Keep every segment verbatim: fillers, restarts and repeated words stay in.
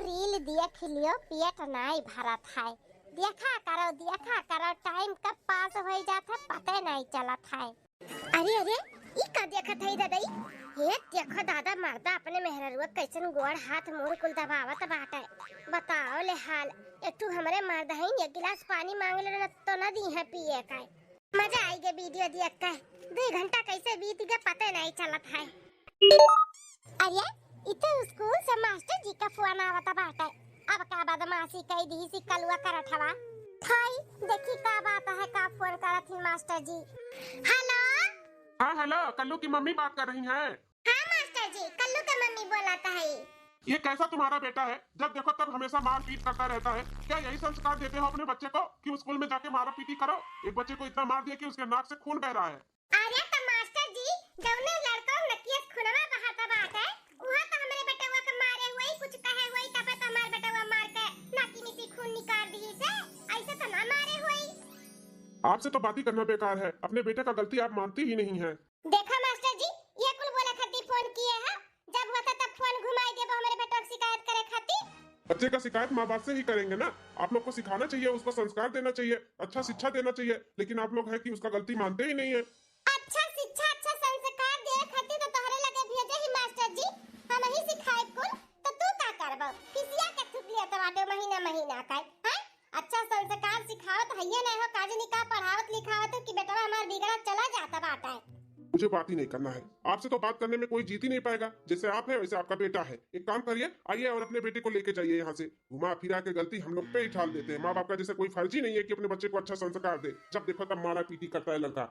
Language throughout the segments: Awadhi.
रील देख लियो, पेट नाई भरत है। देखा करो, देखा करो, टाइम कब पास होई जात है, पते नाई चलत है। अरे, अरे, ई का देखत है ददई? हे देखो दादा, मर्दा अपने मेहररुआ कैसन गोड़ हाथ मुड़ कुल दबावत बाटे। बताओ ले हाल, एक ठू हमरे मर्द हईन, एक गिलास पानी मांग ले तो न दी है पिए का। मजा आई गे वीडियो देख के। दुई घंटा कैसे बीत गे पते नाई चलत है। अरे, ई तो स्कूल से मास्टर जी का फोन आवत बाटे। अब का बदमाशी कई दी सी कलुआ करत हवा। थाई, देखी का बात है, का फोन करत ही मास्टर जी। हेलो। हाँ, हेलो, कल्लू की मम्मी बात कर रही हैं? हाँ मास्टर जी, कल्लू के मम्मी बोलत है। ये कैसा तुम्हारा बेटा है, जब देखो तब हमेशा मारपीट करता रहता है? क्या यही संस्कार देते हो अपने बच्चे को कि वो स्कूल में जाके मारा पीटी करो? एक बच्चे को इतना मार दिया कि उसके नाक से खून बह रहा है। अरे तो मास्टर जी, जौने लड़का नकियस खुनवा बहाता बाटे, उहा तो हमरे बेटवा के मारे हुई, कुछ कहे हुई, तबे तो हमार बेटवा मार के नाकी में से खून निकाल दी से, ऐसे तो ना मारे हुई। आपसे तो बात ही करना बेकार है, अपने बेटे का गलती आप मानती ही नहीं है। देखा मास्टर जी, ये कुल बोले खातिर फोन किए है, जब होता तब फोन घुमाई देबो हमरे बेटवा के शिकायत करे खातिर। बच्चे का शिकायत माँ बाप से ही करेंगे ना। आप लोग को सिखाना चाहिए, उसको संस्कार देना चाहिए, अच्छा शिक्षा देना चाहिए, लेकिन आप लोग है कि उसका गलती मानते ही नहीं है। अच्छा शिक्षा, अच्छा संस्कार दे खातिर तो तोहरे लगे भेजे ही मास्टर जी, हम ही सिखाए कुल, तो तू का करबो? किसिया के थुक लिया तो बाटे महीना महीना का, हैं? अच्छा संस्कार सिखावत हइये नहीं हो, काजनी का पढ़ावत लिखावत हो कि बेटवा हमार बिगड़त चला जाता बाटे। मुझे बात ही नहीं करना है, आपसे तो बात करने में कोई जीत ही नहीं पाएगा। जैसे आप हैं वैसे आपका बेटा है। एक काम करिए, आइए और अपने बेटे को लेके जाइए यहाँ से। घुमा फिरा के गलती हम लोग पे ही ठाल देते हैं। माँ बाप का जैसे कोई फर्ज ही नहीं है कि अपने बच्चे को अच्छा संस्कार दे। जब देखो तब मारा पीटी करता है लड़का।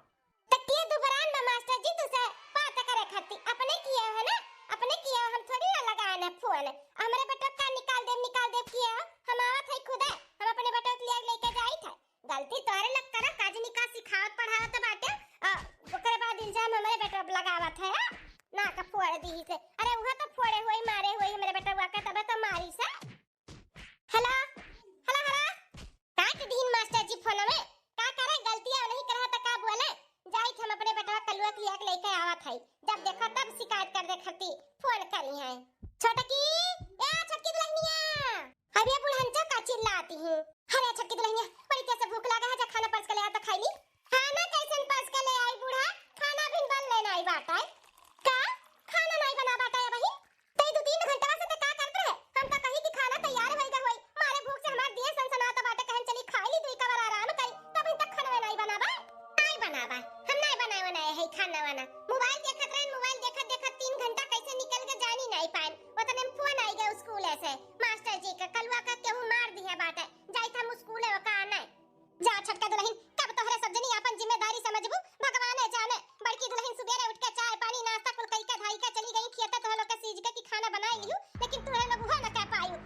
तो के दुबरान बा मास्टर जी तुसे बात करे खातिर? अपने किया है ना, अपने किया, हम थोड़ी ना लगाए ना फोन। हमरे बेटवा का निकाल देब, निकाल देब किया हो? हम आवत है खुदे, हम अपने बेटवा के लिए लेके जाई थे। गलती तोहरे लग करा, काजनी का सिखावत पढ़ावत बाटे, आ, ओकरे बाद इल्जाम हमरे बेटवा पे लगावत है, हाँ? ना का फोड़ दी से। अरे उहा तो फोड़े हुई, मारे हुई हमरे बेटवा के, तबे तो मारी से। हेलो, हेलो, हेलो। काट दीन मास्टर जी फोनवे। का करे, गलतिया नहीं करहा त का बोले? जाई हम अपने बेटवा कलुआ के लिया के लेके आवत है। जब देखो तब शिकायत कर दे खाती फोन करी है। छोटकी, ए छोटकी दुल्हनिया। अरे बुढ़नचा का चिल्लाती हूँ। अरे छोटकी दुल्हनिया, बड़ी तेज से भूख लागा है, जा खाना परस के ले आ तो खाई ली। खाना कैसन परस के ले आई बूढ़ा? खाना भी बन लेना आई बात है। का? खाना नहीं बना बाटा है बहिन? तई दू तीन घंटवा से ते का करत रहे? हम तो कही कि खाना तैयार होई गा होई। मारे भूख से हमार दिया सनसनात बाटे, कहन चली खाई ली, दुई कवर आराम करी। तब तक खाना नहीं बनाबा? नहीं बनाबा, हम नहीं बनाए बनाए है खाना वाना। मोबाइल देखत रहन, मोबाइल देखत देखत तीन घंटा कैसे निकल के जानी नहीं पाएन। उतने में फोन आई गया स्कूल से, मास्टर जी का, कलुआ का केहू मार दिया बाटे। जाइत हम स्कूल है ओका आने। जा छोटका दुल्हन, कब तोहरे सब जनी आपन जिम्मेदारी समझबू, भगवाने जाने। बड़की दुल्हन सुबेरे उठ के चाय पानी नाश्ता कुल कई के धाई के चली गई खेते, तोहरे लोग के सीज के कि खाना बनाई लिहू, लेकिन तोहरे लोग उहो न कह पायू।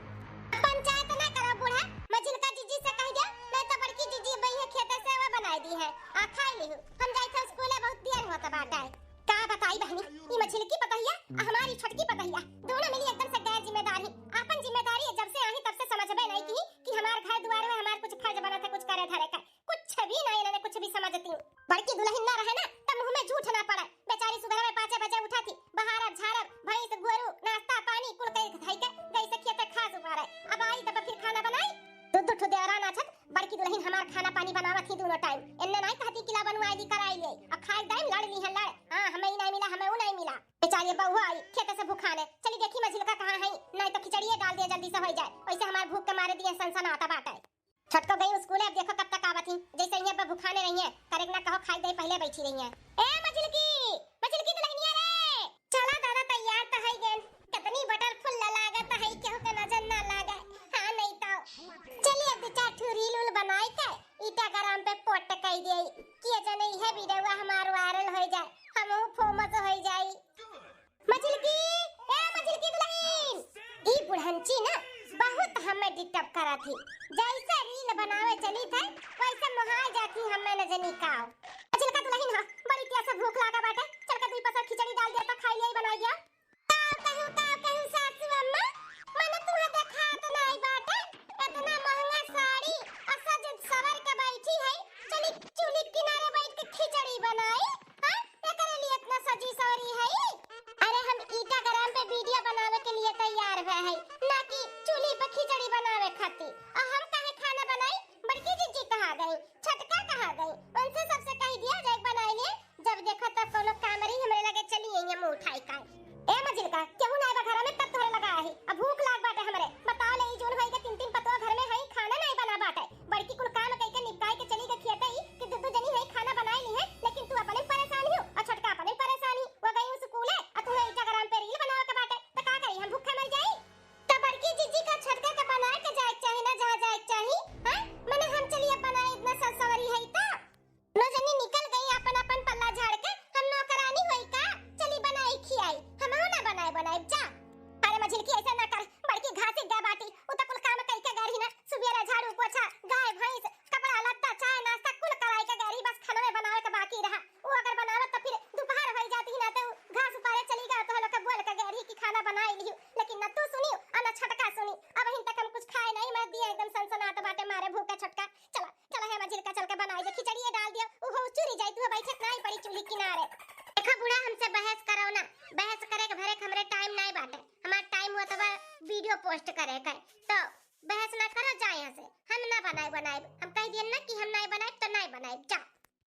पंचायत ना करो बूढ़ा, मझिलका जीजी से कह दे, नहीं तो बड़की जीजी बई है खेते से वो बनाई दी है, आ खाई लिहू। हम जाई थे स्कूले, बहुत देर होत बाटे। का बताई बहनी, ई मझिलकी पतहिया आ हमारी छोटकी पतहिया दोनों मिली एकदम से गैर जिम्मेदार ही। आपन जिम्मेदारी जब से आही तब से समझबे नहीं की कि हमार घर दुआर में हमार कुछ फर्ज बनत है, कुछ करे धरे का। कुछ भी नहीं, इन्होंने कुछ भी समझती। बड़की दुल्हन ना रहे ना, तब मुंह में झूठ ना पड़े। बेचारी सुबह में पाँचे बजे उठा थी, बहारब झारब, भैंस गोरू, नाश्ता पानी कुल कई धई के गई से खेते खास उपारे। अब आई तब फिर खाना बनाई। दू दू ठो देवरान आछत, बड़की दुल्हन हमार खाना पानी बनावत ही दोनों टाइम। इन्ने नहीं कहती किला बनवाई दी कराई ले, अब खाए टाइम लड़ ली है लड़। हाँ, हमें ही नहीं मिला, हमें वो नहीं मिला। बेचारी बहू आई खेते से भुखाने, चली देखी मझिलका कहाँ है, नहीं तो खिचड़िए डाल दिया जल्दी से हो जाए, वैसे हमार भूख के मारे दिए सनसनाता बाटे। छोटको गई स्कूल, अब देखो कब तक आवत ही। जैसे इहाँ पे भुखाने रही है, करेक ना कहो, खाई दे पहले बैठी रही है। ए मझिलकी, मझिलकी दुल्हनिया रे, चला दादा, तैयार तो है गए। कितनी बटरफुल लागत है, केहू के नजर ना लागे। हाँ नहीं तो। चलिए दो चार ठो रील उल बनाई के Instagram पे पोस्ट कर दे, किए जने यह वीडियो हमार वायरल हो जाए, हम फेमस हो जाई। मझिलकी, ए मझिलकी दुल्हन, ई बुढ़ंची ना बहुत हमें डिस्टर्ब करा थी। जैसे रील बनावे चली थे, वैसे मोहाय जाती हमें न जनी काव। मझिलका दुल्हन हो, बड़ी प्यास से भूख लागा बाटे, चल के दुई पसर खिचड़ी डाल दिया तो खाई लिया, बना गया। का कहूँ, का कहूँ सासू अम्मा, मन तुम्हें देखात नाई बाटे, इतना महंगा साड़ी और सज सवर के बैठी है, चली चूल्ही किनारे बैठ के खिचड़ी बनाई। हाँ, एकरे लिए इतना सजी सवरी है? अरे हम Instagram पे वीडियो बनावे के लिए तैयार हुए हैं, ना कि चूल्ही पे खाती। और हम काहे खाना बनाई? बड़की जीजी कहाँ गई? छोटका कहाँ गई? उनसे सबसे कह दिया जाए बनाए लिए। जब देखो तब कोनो काम रही हमरे लगे चली आई है मुंह उठाई का। ए मझिलका, केहू नाई बा घर में तब तोहरे लगा आई। अब भूख लाग बाटे हमरे। बताओ ले, ई जौन होई के तीन तीन पतोह घर में है, खाना नाई बना बाटे। बड़की कुल काम कई के निपटाई के चली गई खेते ही कि दू दू जनी है खाना बनाई ली है, लेकिन तू अपने परेशान हो और छोटका अपने परेशान ही। वो गई स्कूल है और तू है Instagram पे reel बनावे के बाटे, तो का करी हम भूखे मर जाई? तो बड़की जीजी का छोटका के बनाए के जाए के चाही ना, जहाँ जाए के चाही। हैं? मने हम चलिए बनाए इतना सब सवरी है तो। नो जनी निकल गई अपन अपन पल्ला झाड़ के, हम नौकरानी होई का? चली बनाई खियाई, हमहू ना बनाए बनाए जा। अरे मझिलकी ऐसे ना कर, बड़की घासी गा बाटी, उ त कुल काम कई के गई रही ना, सुबेरा झाड़ू पोछा, गाय भैंस, कपड़ा लत्ता, चाय नाश्ता कुल कराई के गई रही, बस खाना में बनावे के बाकी रहा। वो अगर बनावत तो फिर दोपहर हो जाती ना, तो घास उपारे चली गई तो लोग के बोल के गई रही कि खाना बनाई लियो, लेकिन ना तू सुनी और ना छोटका सुनी। अब हिन तक हम कुछ खाए नहीं, मैं दिया एकदम सनसनात बाटे मारे भूख का छोटका। चला चला हे मझिलका चल के बनाई दे, खिचड़िए डाल दियो, उहो चुरी जाई, तू बैठे नहीं पड़ी चूल्ही किनारे। देखा बूढ़ा, हमसे बहस करो ना, बहस करे के भरे के हमरे टाइम नहीं बाटे, हमार टाइम हुआ तो वीडियो पोस्ट करे के, तो बहस ना करो, जा यहाँ से। हम ना बनाए बनाए, हम कह दिए ना कि हम नहीं बनाए तो नहीं बनाए, जा।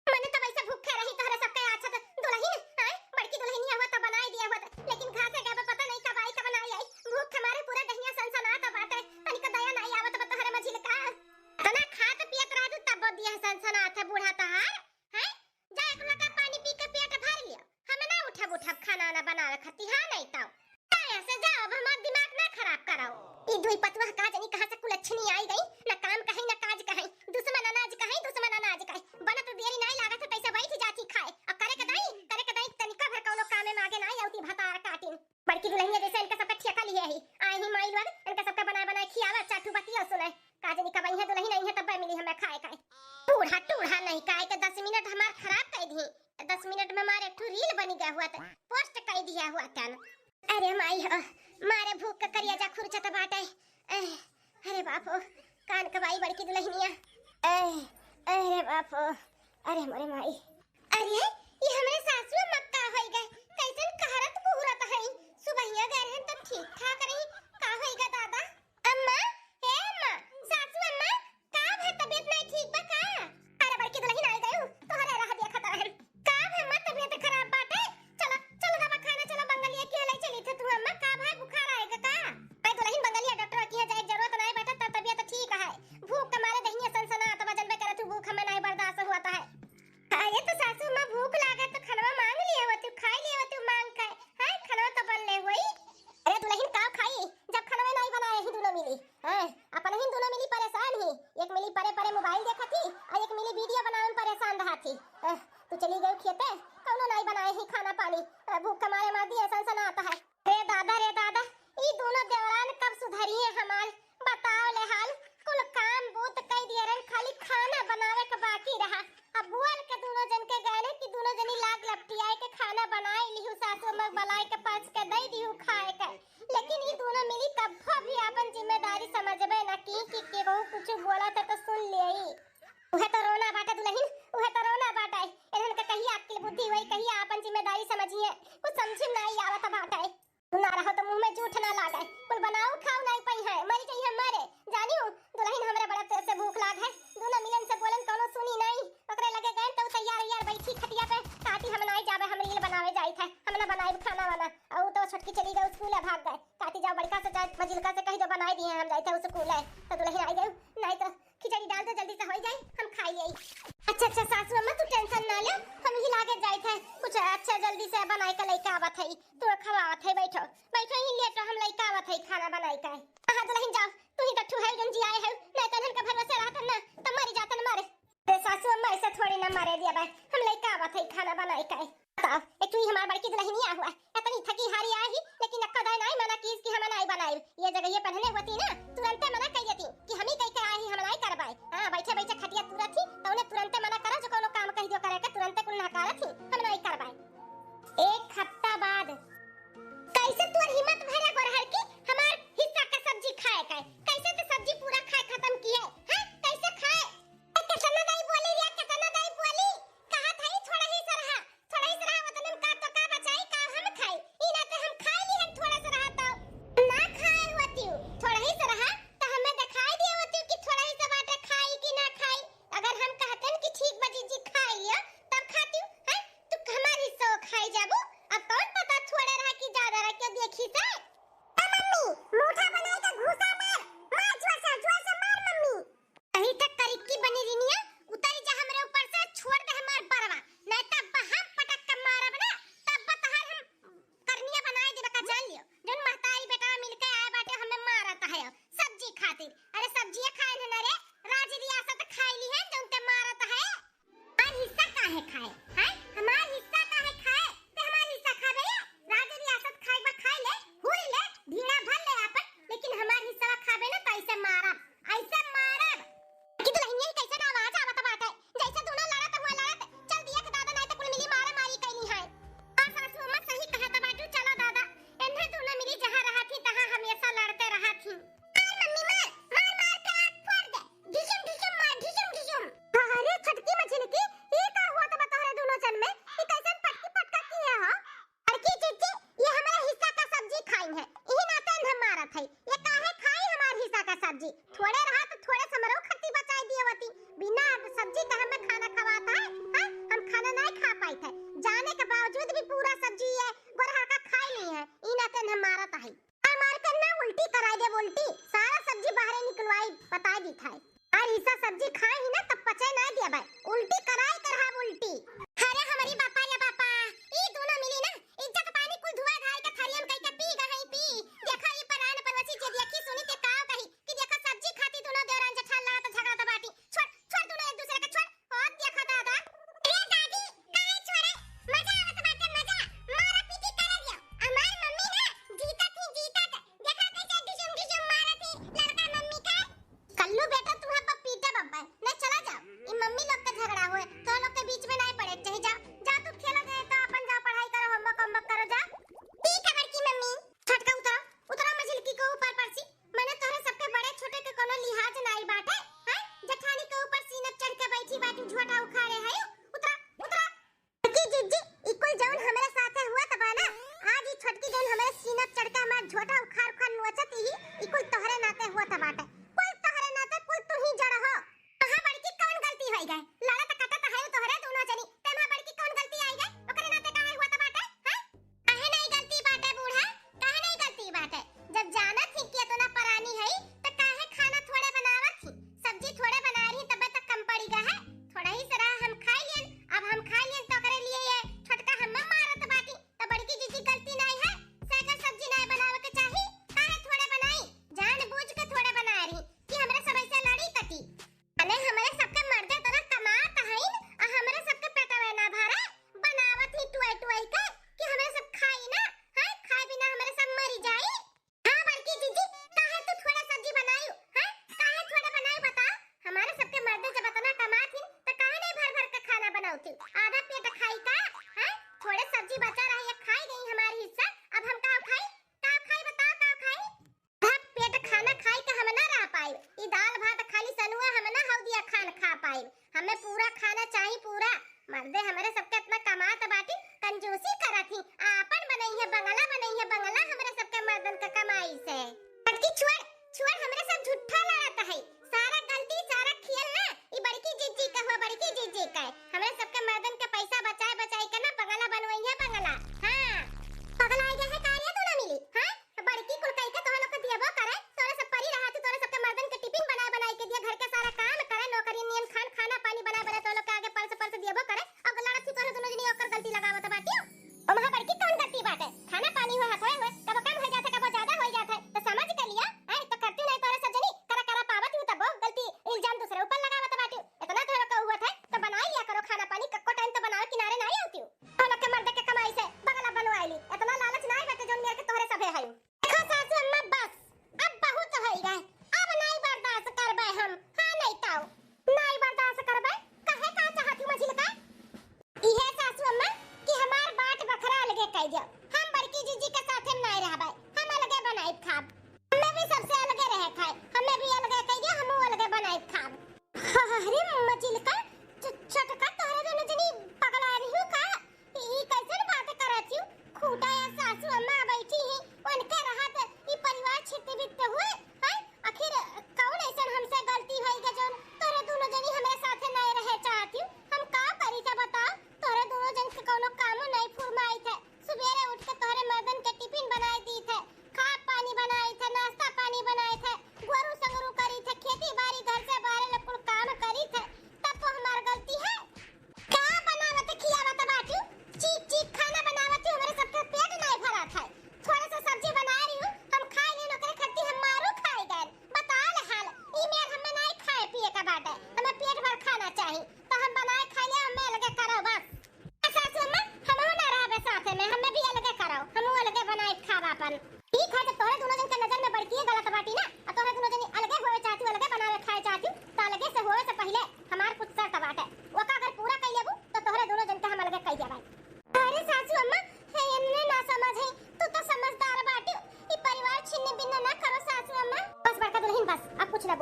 मने तब ऐसे भूखे रही तोहरे सबके अच्छा तो दुल्हन, आए, बड़की दुल्हनिया हुआ तो बनाई दिया हुआ तो, लेकिन घासे गए पता नहीं कब आई, कब ना आई। भूख के मारे पूरा दहिया सनसनात बाटे, तनिक दया नहीं आवत बा तोहरे मझिलका। इतना खात पियत रह तू तब दिया सनसनात है बूढ़ा तहार, हैं? जा एक लोटा पानी पी के पेट भर लियो। हम ना उठब, उठब खाना ना बनावे खाती, हाँ नहीं तो। जा यहाँ से जाओ, अब हमार दिमाग ना खराब कराओ। ई दुई पतुआ का जनी कहाँ से कुलच्छनी आई गई, ना काम कहीं ना काज कहीं, दुश्मन अनाज कहीं, दुश्मन अनाज कहीं। बनत देरी नहीं लागत है, पैसा बैठ जाती खाए। अब करे के दाई, करे के दाई, तनिका भर कौनो कामे में आगे ना आवती भतार काटिन। बड़की दुल्हनिया जैसे इनका सबका ठेका लिए ही, आए ही माई लोग, इनका सबका बनाए बनाए खियावा, चाटू बतिया सुनाए। का जनी कब आई है दुल्हन, आई है तब मिली हमें खाए खाए। बूढ़ा टूढ़ा नहीं, काहे के दस मिनट हमार खराब कर दी। दस मिनट में हमारे एक ठो reel बनी गया हुआ था, पोस्ट कर दिया हुआ था। अरे माई हो, मारे भूख के करिया जा खुरचत बाटे। ए, अरे बाप हो, कान कबाई बड़की दुल्हनिया। ए, अरे बाप हो, अरे मोरे माई। अरे, ये हमरे सासू अम्मा का होई गए? कैसन कहरत कुहरत हई? सुबहिया गए रहन त ठीक ठाक रही, का होई गा दादा? अम्मा, हे अम्मा, सासू अम्मा, का भा तबीयत नहीं ठीक बा का? अरे बड़की दुल्हन आई गयू, तोहरे राह देखत रहन। का भा अम्मा तबीयत खराब बाटे? चलो, चलो दवा खाना, चलो बंगलिया के ले चली थे तू अम्मा, का भा बुखार आएगा का? अरे दुल्हन बंगलिया डॉक्टर के यहाँ जाए के जरूरत नहीं बाटे, तब तबीयत ठीक है। भूख के मारे दहिया सनसनात बा, जनबे करत हूँ भूख हमें नहीं बर्दाश्त हुआ है। अरे तो सासू माँ भूख लागे तो खनवा मांग लिए होती, खाई लिए होती मांग के। हाँ, खनवा तो बनले होई। अरे दुल्हन का खाई, जब खनवे नहीं बनाए ही दोनों मिली। हाँ, अपन ही दोनों मिली परेशान ही। एक मिली परे परे मोबाइल देखत ही और एक मिली वीडियो बनावे में परेशान रहत ही। हाँ, तू चली गई खेते, कौनो नहीं बनाए ही खाना पानी। हाँ, भूख के मारे मार दिए सनसनात है। रे दादा, रे दादा, ई दोनों देवरान कब सुधरिए हमार? बताओ ले हाल, कुल काम बूत कई दिए रहन, खाली खाना बनावे के बाकी रहा। अब बोल के दोनों जन के गए कि दोनों जनी लाग लपटियाए के खाना बनाए लिहू, सासू अम्मा बलाए के पास के दे दिहू खाए के, लेकिन ई दोनों मिली कब्बो भी आपन जिम्मेदारी समझबे ना की कि केहू कुछ बोला त तो सुन लेई। उहे तो रोना बाटे दुल्हन, उहे तो रोना बाटे। इन्हन के कहिया अक्ल बुद्धि होई, कहिया आपन जिम्मेदारी समझिए, कुछ समझ में नहीं आवत बाटे। तू ना रहो तो मुंह में जूठ ना लागे, कुल बनाऊ खाऊ नहीं पई है, मरी जाई है मरे। जानियो दुल्हन, हमरे बड़ा तेज से भूख लाग है, दोनों मिलन से बोलन कौनो सुनी नहीं। ओकरे लगे गए तो तैयार यार बैठी खटिया पे, काटी हम नहीं जाबे, हम reel बनावे जाई थे, हम ना बनाई खाना वाना। और तो छोटकी चली गई स्कूल है, भाग गए। काटी जाओ बड़का से चाहे मझिलका से कही दो बनाई दिए, हम जाई थे स्कूल है। तो दुल्हन आई गई, नहीं तो खिचड़ी डाल दो, जल्दी से हो जाए, हम खाई ले। अच्छा अच्छा सासू अम्मा, तू टेंशन ना ले, हम ही लागे जाई थे, कुछ अच्छा जल्दी से बनाई के लेके आवत है, तू खवावत है, बैठो बैठो ही लेटो, हम लेके आवत है खाना बनाई के। हाँ दुल्हन जाओ, तू ही तो ठुहाई जन जी आए है, नहीं तो इनका भरोसे रहत ना तो मरी जातन मारे। अरे सासू अम्मा, ऐसे थोड़ी ना मारे दिया बा, हम लेके आवत है खाना बनाई के। बताओ, ए तू ही हमार बड़की दुल्हनिया हुआ, इतनी थकी हारी आई, लेकिन अक्का दाई नहीं मना कीस कि हम नहीं बनाई। ये जगह ये पहनने होती ना, तुरंते मना कर देती कि हम ही कह के आई, हम नहीं करबाई। हाँ, बैठे बैठे खटिया तुरत ही, तो उन्हें तुरंते मना करा, जो कोनो काम कह दियो करे के, तुरंते कुल नकारत ही, हम नहीं करबाई। एक हफ्ता बाद कैसे तोर हिम्मत भरे गोरहर की हमार हिस्सा का सब्जी खाए का? कैसे तो सब्जी पूरा खाए खत्म किए? हैं? कैसे खाए? ए, केतना दाई बोली रे, केतना दाई बोली? कहा था ई थोड़ा ही सा रहा, थोड़ा ही सा रहा, वतन में का तो का बचाई, का हम खाई? ई ना तो हम खाई ली, हम थोड़ा सा रहा तो। ना खाए होती हूँ, थोड़ा ही सा रहा, तो हमें देख है खाए, हैं? हमार हिस्सा का है खाए, ते हमार हिस्सा खाबे? राज रियासत खाए बा खाए ले, हुर ले, ढीड़ा भर ले आपन, लेकिन हमार हिस्सा खाबे ना तो ऐसे मारब, ऐसे मारब। कि दुल्हनिया ही कैसे ना आवाज आवत बाटे, जैसे दोनों लड़त हुआ लड़त, चल दिया के दादा, नहीं तो कुल मिली मारा मारी कैली है। और सासू अम्मा सही कहत बाटू, चलो दादा, एन्हे दोनों मिली जहाँ रहत ही तहाँ हमेशा लड़ते रहत ही। मार मम्मी मार, मार मार के आँख फोड़ दे, ढिशुम ढिशुम मार, ढिशुम ढिशुम। अरे छोटकी मझिलकी, ई का हुआ तो बता रहे दोनों जन में, ई कैसन पटकी पटका किए हो? बड़की चिच्ची, ये हमारा हिस्सा का सब्जी खाई है, यही नाते हम मारत है। ये काहे खाई हमार हिस्सा का सब्जी? थोड़े रहा तो थोड़े समरो खत्ती बचाई दिए होती। बिना सब्जी का हमें खाना खवाता है, हाँ? हम खाना नहीं खा पाई थे। जाने के बावजूद भी पूरा सब्जी ये गोरहर का खाई नहीं है, ई नाते हम मारत है। मार मार कर ना उल्टी कराई देब उल्टी, सारा सब्जी बाहरे निकलवाई, बताई दी था। और हिस्सा सब्जी खाए ही ना तब पचे ना दिया भाई, उल्टी कराई कर हा उल्टी। अरे हमारी बापा रे बापा, ई दोनों मिली ना इज्जत पानी कुल धुआ धाई के थरियम कई के पी गई पी। देखा ये परान परोसी जे देखी सुनी ते का कही कि देखा सब्जी खाती दोनों देवरान जेठान लड़त झगड़त बाटी। छोड़ छोड़ दोनों एक दूसरे के छोड़। ओ देखा दादा। ए दादी, काहे छोड़े? मजा आवत बाटे मजा। मारा पीटी कर दिया। हमार मम्मी ना जीता थी जीता थे। देखा कैसे डिशुम डिशुम मारा थी लड़का मम्मी के। कल्लू बेटा तू है पीटे बब्बा। नहीं चला जाओ। ई मम्मी लोग के झगड़ा हुए। तो लोग के बीच में नहीं पड़े। चाहे जाओ। जा तू खेलो जाए तो अपन जाओ पढ़ाई करो, होमवर्क होमवर्क करो जा। ठीक है बड़की मम्मी। छोटका उतरो। उतरो मझिलकी को ऊपर पर सी।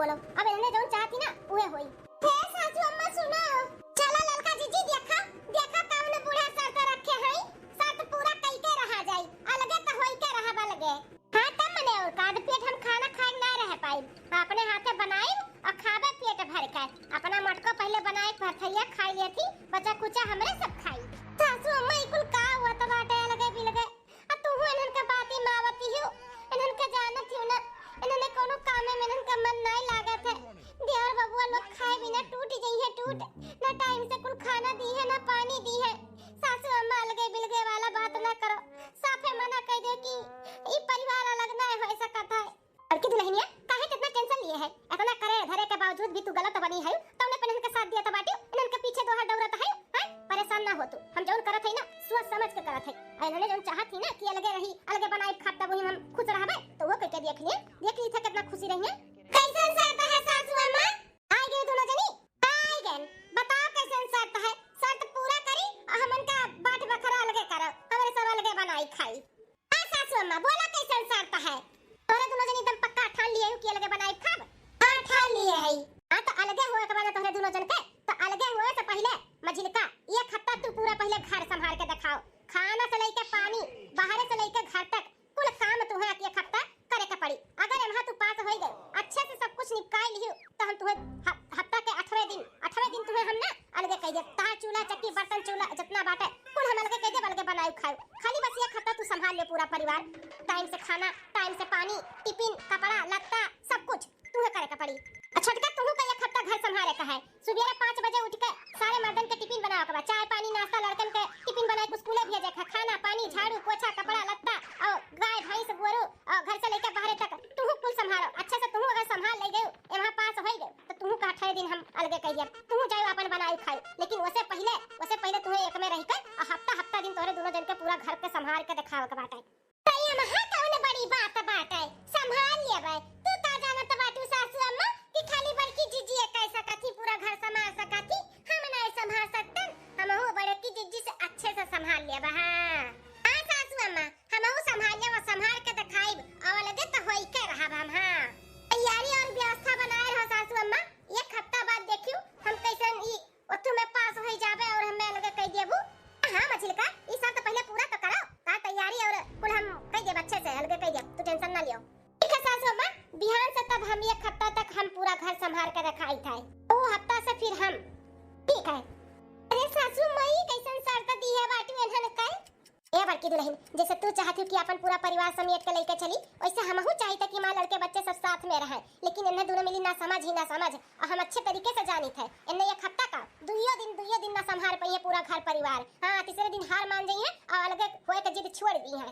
बोलो, अब इन्हने जौन चाहती ना, उहे होई। हे सासू अम्मा, सुनो, चला ललका जीजी, देखा, देखा कौन बूढ़ा शर्त रखे हैं, शर्त पूरा कई के रहा जाई, अलगे तो होई के रहब अलगे। हाँ, तब मने और का, पेट हम खाना खाए ना रह पाई, अपने हाथे बनाई और खाबे पेट भर के। अपना मटको पहले बनाए के भरथैया खाई लेथी, बचा कुचा हमरे सब खाई। सासू अम्मा, ई कुल का हुआ त बाटे अलगे बिलगे? आ तू इन्हन के बाती मावती हो, इन्हन के जानत हो ना, इन्हन कोनो कामे में इन्हन के मन नहीं लागत है। देवर बबुआ लोग खाए बिना टूट जइहे टूट, ना टाइम से कुल खाना दी है ना पानी दी है। सासू अम्मा, अलगे बिलगे वाला बात ना करो, साफे मना कह दो कि ई परिवार अलग ना हो सकत है। बड़की दुल्हनिया, काहे कितना टेंशन लिए है? इतना करे धरे के बावजूद भी तू गलत बनी है, तौने पे इनके साथ दिया तो बाटी, इनके पीछे दोहर दौड़त है, हैं? परेशान ना हो तू, हम जौन करत है ना, सोच समझ के करत है। आ इन्होंने जौन चाहत थी ना कि अलगे रही, अलगे बनाई खाब, तब वही हम खुश रहबे, तो वो करके देख लिए, देख ली था कितना खुशी रही है। कैसन शर्त है सासू अम्मा? आइ गए दोनों जनी, आइ गए, बताओ कैसन शर्त है? शर्त पूरा करी और हमन का बाट बखरा अलगे करो, हमरे सब अलगे बनाई खाई। हाँ सासू अम्मा, बोला कैसन शर्त है? तोहरे दोनों जनी एकदम पक्का ठान लिए हो कि अलगे बनाई खाब? हाँ, ठान लिए है। हाँ, तो अलगे होए के बाद तोहरे दोनों जन के, तो अलगे होए से पहले मझिलका, एक हफ्ता तू पूरा पहले घर संभाल के दिखाओ। खाना से लेके पानी, बाहरे से लेके घर तक, कुल काम तुहे एक हफ्ता करे के पड़ी। अगर एम्हा तू पास होई गए, अच्छे से सब कुछ निपटाई लिहू, तो हम तुहे ह-, हफ्ता के आठवें दिन, आठवें दिन तुहे हम ना अलगे कह देब। तार चूल्हा, चक्की, बर्तन, चूल्हा जितना बाटे, कुल हम अलगे कह देब, अलगे बनाई खाई। खाली बस एक हफ्ता तू संभाल ले पूरा परिवार, टाइम से खाना, टाइम से पानी, टिफिन, कपड़ा, लत्ता, सब कुछ तुहे करे के पड़ी। आ छोटका, तुहू का एक हफ्ता घर संभाले का है। सुबेरे पाँच बजे उठ के सारे मर्दन के टिफिन बनावे के बा, चाय पानी नाश्ता, लड़कन के टिफिन बनाए के स्कूले भेजे के, खाना पानी, झाड़ू पोछा, कपड़ा लत्ता और गाय भैंस गोरू और घर से लेके बाहरे तक तुहू कुल संभालो। अच्छे से तुहू अगर संभाल ले गए, एम्हा पास होई गए, तो तुहू का अठारह दिन हम अलगे कह दिया, तुहू जाओ अपन बनाई खाई। लेकिन वसे पहले, वसे पहले तुहे एक में रह के और हफ्ता हफ्ता दिन तोहरे दोनों जन के पूरा घर के संभाल के दिखावे के बाटे। त एम्हा कौन बड़ी बात बाटे, संभाल लेबै। तू का जानत बाटू सासू अम्मा कि खाली बड़की जीजी कह सकत ही, पूरा घर संभाल सकत ही, हम नहीं संभाल सकतन? हमहू बड़की जीजी से अच्छे से संभाल लेबै। हाँ, हाँ सासू अम्मा, हमहू संभाल लेबै, संभाल के दिखाइब, और अलगे तो होई के रहब हम। हाँ, तैयारी और व्यवस्था बनाए रहो सासू अम्मा, एक हफ्ता बाद देखियो हम कैसन ई ओ तू में पास होई जाबे और हमें अलगे कह देबू। हाँ मझिलका, ई सब तो पहले पूरा तो करो, तार तैयारी और कुल हम कह देब अच्छे से, अलगे कह देब, तू टेंशन ना लियो। ठीक है सासू अम्मा, बिहान से तब हम एक हफ्ता तक हम पूरा घर संभाल के रखाई था, ओ हफ्ता से फिर हम। ठीक है। अरे सासू माई, कैसन शर्त दी है बाटू एन्हन कल? ए बड़की दुल्हन, जैसे तू चाहत हो कि अपन पूरा परिवार समेट के लेके चली, वैसे हमहू चाहित कि माँ लड़के बच्चे सब साथ में रहें, लेकिन इन्हें दोनों मिली ना समझ ही ना समझ, और हम अच्छे तरीके से जानित है, इन्हें एक हफ्ता का दुइयो दिन, दुइयो दिन ना संभाल पाइए पूरा घर परिवार। हाँ, तीसरे दिन हार मान जाइए और अलगे होए के जिद छोड़ दी है।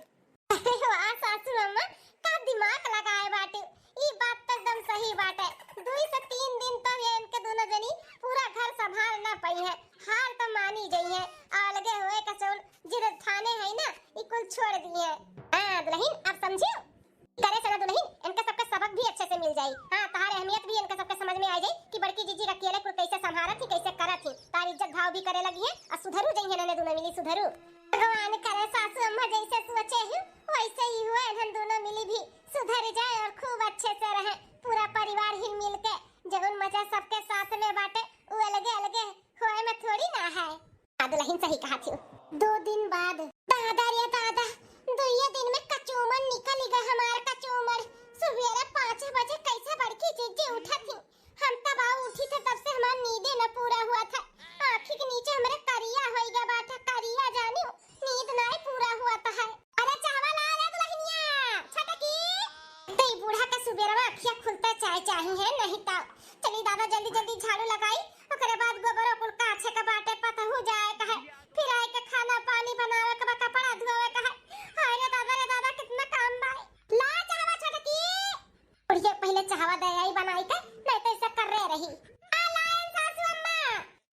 अरे वाह सासू अम्मा, का दिमाग लगाए बाटे, ई बात तो एकदम सही बाटे। दुई से तीन दिन तो ये इनके दोनों जनी पूरा घर संभाल ना पाई है, हार तो मानी जाई है, और अलगे होए का जौन जिद ठाने है ना, ई कुल छोड़ दी है। हाँ दुल्हन, अब समझियो? करे से ना दुल्हन, इनका सबका सबक भी अच्छे से मिल जाई। हाँ, तहार अहमियत भी इनका सबके समझ में आ जाई कि बड़की जीजी अकेले कुल कैसे संभारत ही, कैसे करत ही। तार इज्जत भाव भी करे लगी है और सुधरू जाई है, इन्हें दोनों मिली सुधरू। भगवान करे सासू अम्मा जैसे सोचे ही वैसे ही हुए, इन्हन दोनों मिली भी सुधर जाए और खूब अच्छे से रहे, पूरा परिवार हिल मिल के। जौन मजा सबके साथ में बाटे, वो अलगे अलगे होए में थोड़ी ना है। आ दुल्हन सही कहा थी। दो दिन बाद। दादा रे दादा, दुइये दिन में कचूमर निकल गए हमार कचूमर। सुबेरे पाँच बजे कैसे बड़की जीजी उठा थी, हम तब आओ उठी थे, तब से हमार नींदे न पूरा हुआ था। आँखी के नीचे हमरे करिया होई गया बाटा, करिया जानियो, नींद नाई पूरा हुआ था है। अरे चाहवा ला रे दुल्हनिया, छटकी। ते बूढ़ा के सुबेरवा अखिया खुलता चाय चाही है, नहीं तो चली दादा जल्दी जल्दी झाड़ू लगाई, ओकरे बाद गोबर कुल काछे के बाटे पतहू जाए कहे, फिर आए के खाना पानी बनावे के बा, कपड़ा धोवे के है। हाय रे दादा रे दादा, कितना काम बा। ला चाहवा छटकी। बुढ़िया पहले चाहवा दे आई बनाई के, नहीं तो ऐसा कर रहे रही। आ लाइन सासू अम्मा।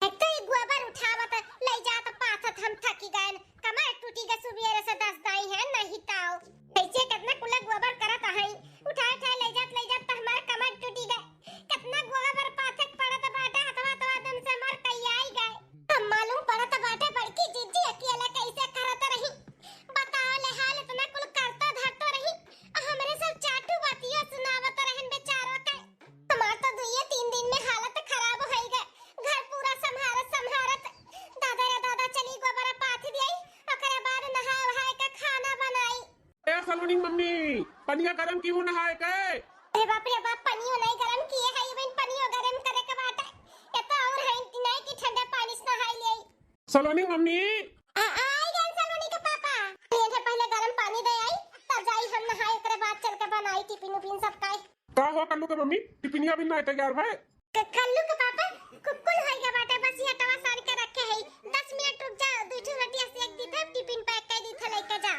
एक तो ई गोबर उठावत, ले जात, पाथत हम थकी गएन। कमर टूटी गए सुबेरे से दस दाई है, नहीं ताओ। कैसे कितना कुला गोबर करत हई। उठाए, उठाए, ले जात, ले जात, त हमार कमर टूटी गए। कितना गोबर पाथक पड़त बाटे, हथवा, हथवा दम से हमार कई आई गए। हम मालूम पड़त बाटे, बड़की जीजी अकेले कैसे करत रही। बताओ ले हाल, इतना कुल करता धरता रही। आ हमरे सब चाटू बातिया सुनावत रहन बेचारो के। हमार तो पनिया गरम किहू नहाए के? अरे बाप रे बाप, पनियो नहीं गरम किहे है, इवन पनियो गरम करे के बाटे। ये तो और है नहीं कि ठंडा पानी से नहाई ले। सलोनी मम्मी। आ, आई गए सलोनी के पापा। ये पहले गरम पानी दे आई, तब जाई हम नहाई, ओकरे बाद चल के बनाई टिफिन उफिन सब काई। का हो कल्लू के मम्मी, टिफिनिया भी नहीं तैयार भए? क-, कल्लू के पापा, कु-, कुल होइगा बाटे, बस ये अटवा सान के रखे है। दस मिनट रुक जा, दुइ ठो रोटिया सेक दी थे, टिफिन पैक कर दी थे, लेके जा।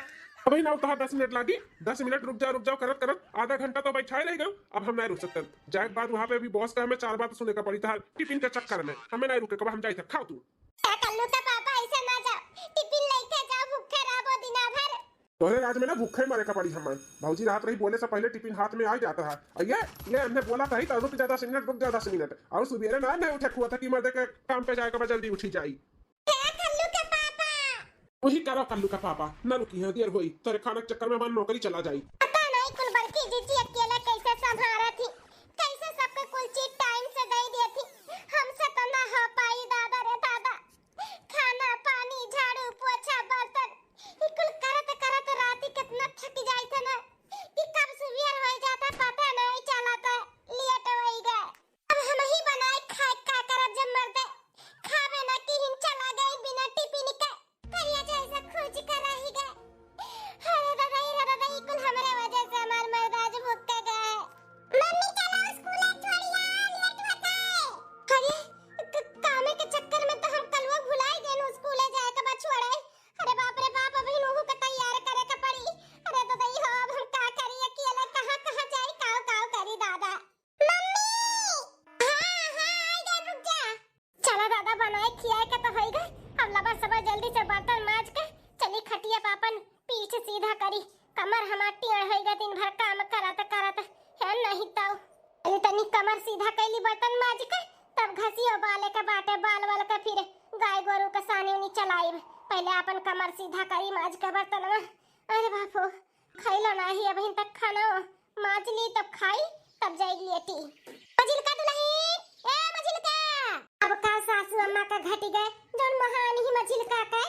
अबे ना उतहा दस मिनट लागी, दस मिनट रुक जा, रुक जाओ करत करत आधा घंटा तो बैठाए रह गयो। अब हम नहीं रुक सकते। जाए के बाद वहाँ पे भी बॉस का हमें चार बात सुने का पड़ी था टिफिन के चक्कर में। हमें नहीं रुके, कब हम जाए थे, खाओ तू। ए कल्लू के पापा, ऐसे ना जाओ, टिफिन लेके जाओ, भूखे रहबो दिना भर। तोहरे राज में ना भूखे मरे का पड़ी हमें। भौजी रात रही बोले से पहले टिफिन हाथ में आ जाता है। और ये, ये हमने बोला था ही तो रुक जा दस मिनट, रुक जा दस मिनट। और सुबेरे ना, नहीं उठे हुआ था कि मर्दे के काम पे जाए के बाद जल्दी उठी जाई। ए कल्लू के पापा। वही करो कल्लू का पापा, ना रुकी है, देर होई, तेरे खाना के चक्कर में हमारी नौकरी चला जाई। पता नहीं कुल बड़की जीजी अकेले कैसे संभारा थी, कैसे सबके कुल चीज टाइम से दे दिए थी, हमसे तो ना हो पाई दादा रे दादा। खाना, पानी, झाड़ू, पोछा, बर्तन, ई कुल करत करत राती कितना थक जाइत है ना, कि कब सुबेर हो जाता पता नहीं चलता, लेट होई गए। अब हम ही बनाए खाए का करब जब मर्दे खावे ना किहिन चला गए बिना टिफिन के, करिया जैसे खोज कर रही गए। अरे दादा, अरे दादा, ई कुल हमरे वजह से हमार मर्द आज भूख के गए। मम्मी चलो स्कूले छोड़िया, लेट होता है। अरे क-, कामे के चक्कर में तो हम कलुआ भुलाई गए स्कूले जाए के बाद छोड़े। अरे बाप रे बाप, अभी नूहू के तैयार करे के पड़ी। अरे दादा, ई हो अब हम का करी अकेले, कहाँ कहाँ जाई, काव काव करी दादा। मम्मी! हाँ, हाँ, आई गए, रुक जा। चला दादा, बनाए खियाए के तो होई गए। अब लबर सबर जल्दी से बर्तन माज के चली खटिया पे अपन पीठ सीधा करी। कमर हमार टेढ़ होई गए दिन भर काम करत करत। है नहीं तो। अरे तनी कमर सीधा कैली बर्तन माज के, तब घसियो बाले के बाटे, बाल वाल के फिर गाय गोरू के सानी उनी चलाइब। पहले अपन कमर सीधा करी माज के बर्तनवा। अरे बाप हो, खइलो नाही अबहिन तक खाना। माज ली तब खाई, तब जाई लेटी। मझिलका दुलहिन, ए मझिलका। अब का सासू अम्मा का घटी गए, जौन महान ही मझिलका के।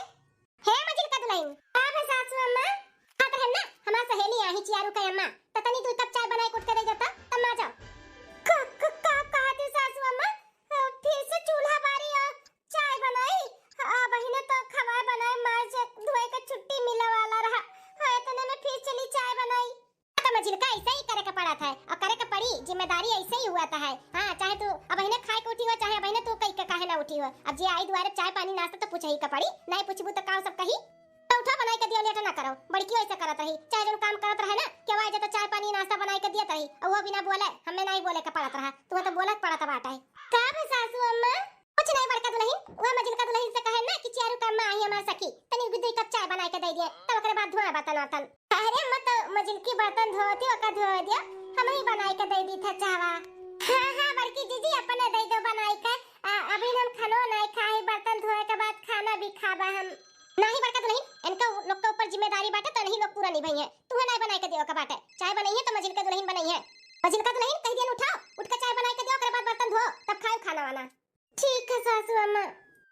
हे मझिलका दुलहिन। का बे सासू अम्मा? बात है ना, हमार सहेली आही चियारू के अम्मा, त तनी दू कप चाय बनाए के उठ के दे देता, तब माजो। का, का, का कहत ही सासू अम्मा? अ, फिर से चूल्हा बारी और चाय बनाई? अबहिने तो खवाए बनाए, माज धोए के छुट्टी मिले वाला रहा। हाँ, इतने में फिर चली चाय बनाई। तो मझिलका ऐसे ही करे के पड़त है, और करे के पड़ी, जिम्मेदारी ऐसे ही हुआ था है। हाँ, चाहे तू अबहिने खाए के उठी हो, चाहे अबहिने तू कई के काहे ना उठी हो। अब जे आई दुआरे चाय पानी नाश्ता तो पूछे ही के पड़ी, नहीं पूछबू तो का सब कही? तो उठा बनाई के दियो, लेट ना करो। बड़की ऐसे करत रही, चाहे जौन काम करत रहे ना, केहू आए जाए तो चाय पानी नाश्ता बनाई के दियत रही, और वो बिना बोले, हमें नहीं बोले के पड़त रहा, तू तो बोलत पड़त बाटे। का बे सासू अम्मा? कुछ नहीं बड़का दुलहिन, वह मझिलका दुलहिन से कहे ना कि चियारू का अम्मा आई हमार सखी, तनी भी दुई कप चाय बनाई के दे दिए, तब ओकरे बाद धोए बर्तन वर्तन। अरे अम्मा, तो मझिलकी बर्तन धोती, ओका धोए दियो, हम ही बनाई के दे दी था चावा। हाँ, हाँ, बड़की जीजी, अपने दे दो बनाई के। आ, अभी हम खानो नहीं खाए, बर्तन धोए के बाद खाना भी खाबा हम। नहीं बड़का दुलहिन, इनका उ-, लोग के ऊपर जिम्मेदारी बाटे, तो नहीं लोग पूरा निभाई है। तुहे नहीं बनाई के दियो का बाटे, चाय बनाई है तो मझिलका दुलहिन बनाई है। मझिलका दुलहिन कह दियन उठाओ, उठ के चाय बनाई के दियो, ओकरे बाद बर्तन धो, तब खाओ खाना वाना। ठीक है सासू अम्मा।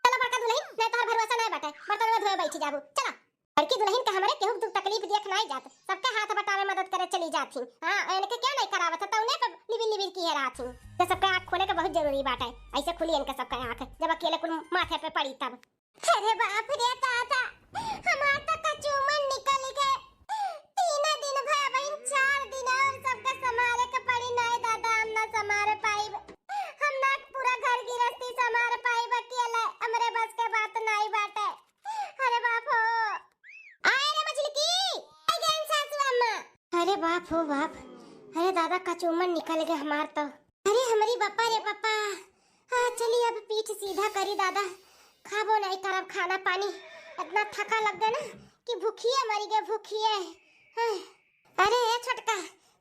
चलो बड़का दुलहिन, नहीं तोहर भरोसा नहीं बाटे, बर्तन में धोए बैठी जाबू। चलो। बड़की दुलहिन के हमरे केहू दुख तकलीफ देख नहीं जात, सबके हाथ बटावे मदद करे चली जात ही। हाँ, इनके क्या नहीं करावत है, तो उन्हें पे निबिर निबिर की है रात ही। तो सबके आँख खोले के बहुत जरूरी बाटे, ऐसे खुली इनके सबके आँख, जब अकेले कुल माथे पे पड़ी तब। अरे बाप रे दादा, हमार तो कचूमन निकल गए। तीन दिन भा बहिन, चार दिन और सबका संभाले के पड़ी। नहीं दादा, हम ना संभाल पाइब, हम ना पूरा घर गिरस्ती संभाल पाइब अकेले, हमरे बस के बात नहीं बाटे। अरे बाप हो। आए रे मझिलकी, आ गए सासू अम्मा। अरे बाप हो बाप, अरे दादा कचूमन निकल गए हमार तो। अरे हमरी बापा रे बापा, हाँ चली अब पीठ सीधा करी दादा, खाबो नहीं करब खाना पानी, इतना थका लग गए ना कि भूखिए मरी गए भूखिए। हाँ। अरे ए छोटका,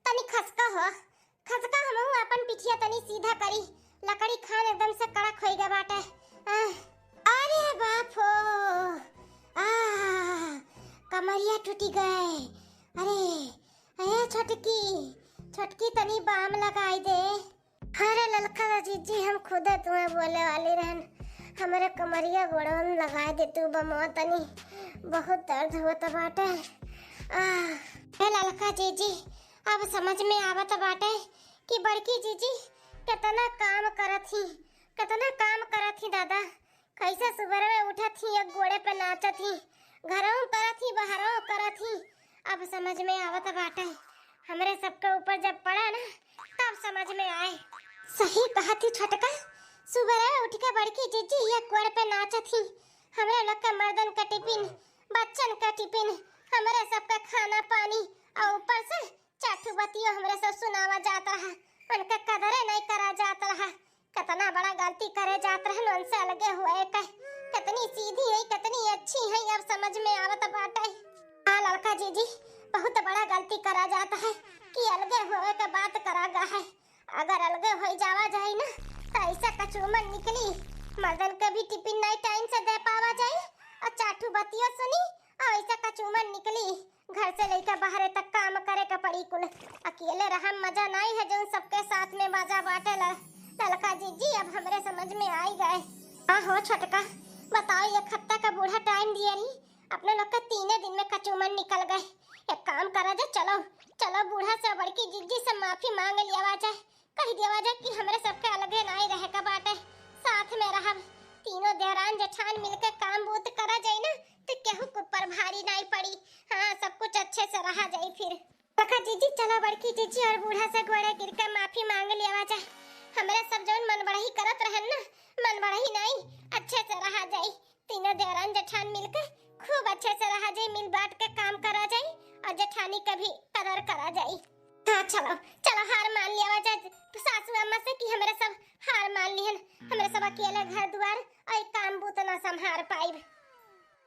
तनी खसका हो, खसका हमहू अपन पिठिया तनी सीधा करी, लकड़ी खान एकदम से कड़क होई गए बाटे। आह, अरे बाप हो, आह, कमरिया टूटी गए। अरे ए छोटकी, छोटकी तनी बाम लगाई दे। अरे ललका जीजी, हम खुदे तुम्हें बोले वाली रहन, हमरे कमरिया गोड़वन लगाए दे तू बमवा तनी, बहुत दर्द होत बाटे। आह, ए ललका जीजी, अब समझ में आवत बाटे कि बड़की जीजी केतना काम करत ही, केतना काम करत ही दादा। कैसे सुबह में उठत ही, एक गोड़े पे नाचत ही, घरहूँ करत ही, बहरहूँ करत ही। अब समझ में आवत बाटे, हमरे सबके ऊपर जब पड़ा ना, तब समझ में आए। सही कहत ही छोटका, सुबह उठ के बड़की जीजी एक गोड़ पे नाचत ही, हमरे लोग के मर्दन का टिफिन, बच्चन का टिफिन, हमरे सबका खाना पानी, और ऊपर से चार ठो बतियो हमरे सब सुनावा जात रहा, उनका कदरे नहीं करा जात रहा। कितना बड़ा गलती करे जात रहन उनसे अलगे हुए के। कितनी सीधी है, कितनी अच्छी है, अब समझ में आवत बाटे। हाँ ललका जीजी, बहुत बड़ा गलती करा जात है कि अलगे हुए के बात करा गा है। अगर अलगे हो जावा जाई ना, तो ऐसा कचूमर निकली, मर्दन के भी टिफिन नहीं टाइम से दे पावा जाई, और चार ठो बतियो सुनी, और ऐसा कचूमर निकली। घर से लइके बाहरे तक काम करे के पड़ी कुल। अकेले रहम मजा नाई है, जौन सबके साथ में मजा बाटे। ल-, ललका जीजी, अब हमरे समझ में आई गए। हाँ हो छोटका, बताओ, एक हफ्ता का बूढ़ा टाइम दिए रही, अपने लोग का तीने दिन में कचूमर निकल गए। एक काम करा जाए, चलो, चलो बूढ़ा से, बड़की जीजी से माफी मांग लियावा जाए। कह देवा जाए कि हमरे सबके अलगे नाई रहे के बाटे, साथ में रहब। तीनों देवरान जेठान मिलके काम बूत करा जाई ना, तो केहू के ऊपर भारी नाई पड़ी। हाँ, सब कुछ अच्छे से रहा जाई फिर। ललका जीजी, चला बड़की जीजी और बूढ़ा से गोड़े गिर के माफी मांग लेवा जाए। हमरे सब जौन मन बढ़ही करत रहन ना, मन बढ़ही नाई, अच्छे से रहा जाई। तीनों देवरान जेठान मिलके खूब अच्छे से रहा जाई, मिल बांट के काम करा जाई और जेठानी के भी कदर करा जाई। हाँ, चलो, चलो, हार मान लियावा जाए सासू अम्मा से कि हमरे सब हार मान लिहन, हमरे सब अकेले घर दुआर और काम बूत ना संभार पाइब।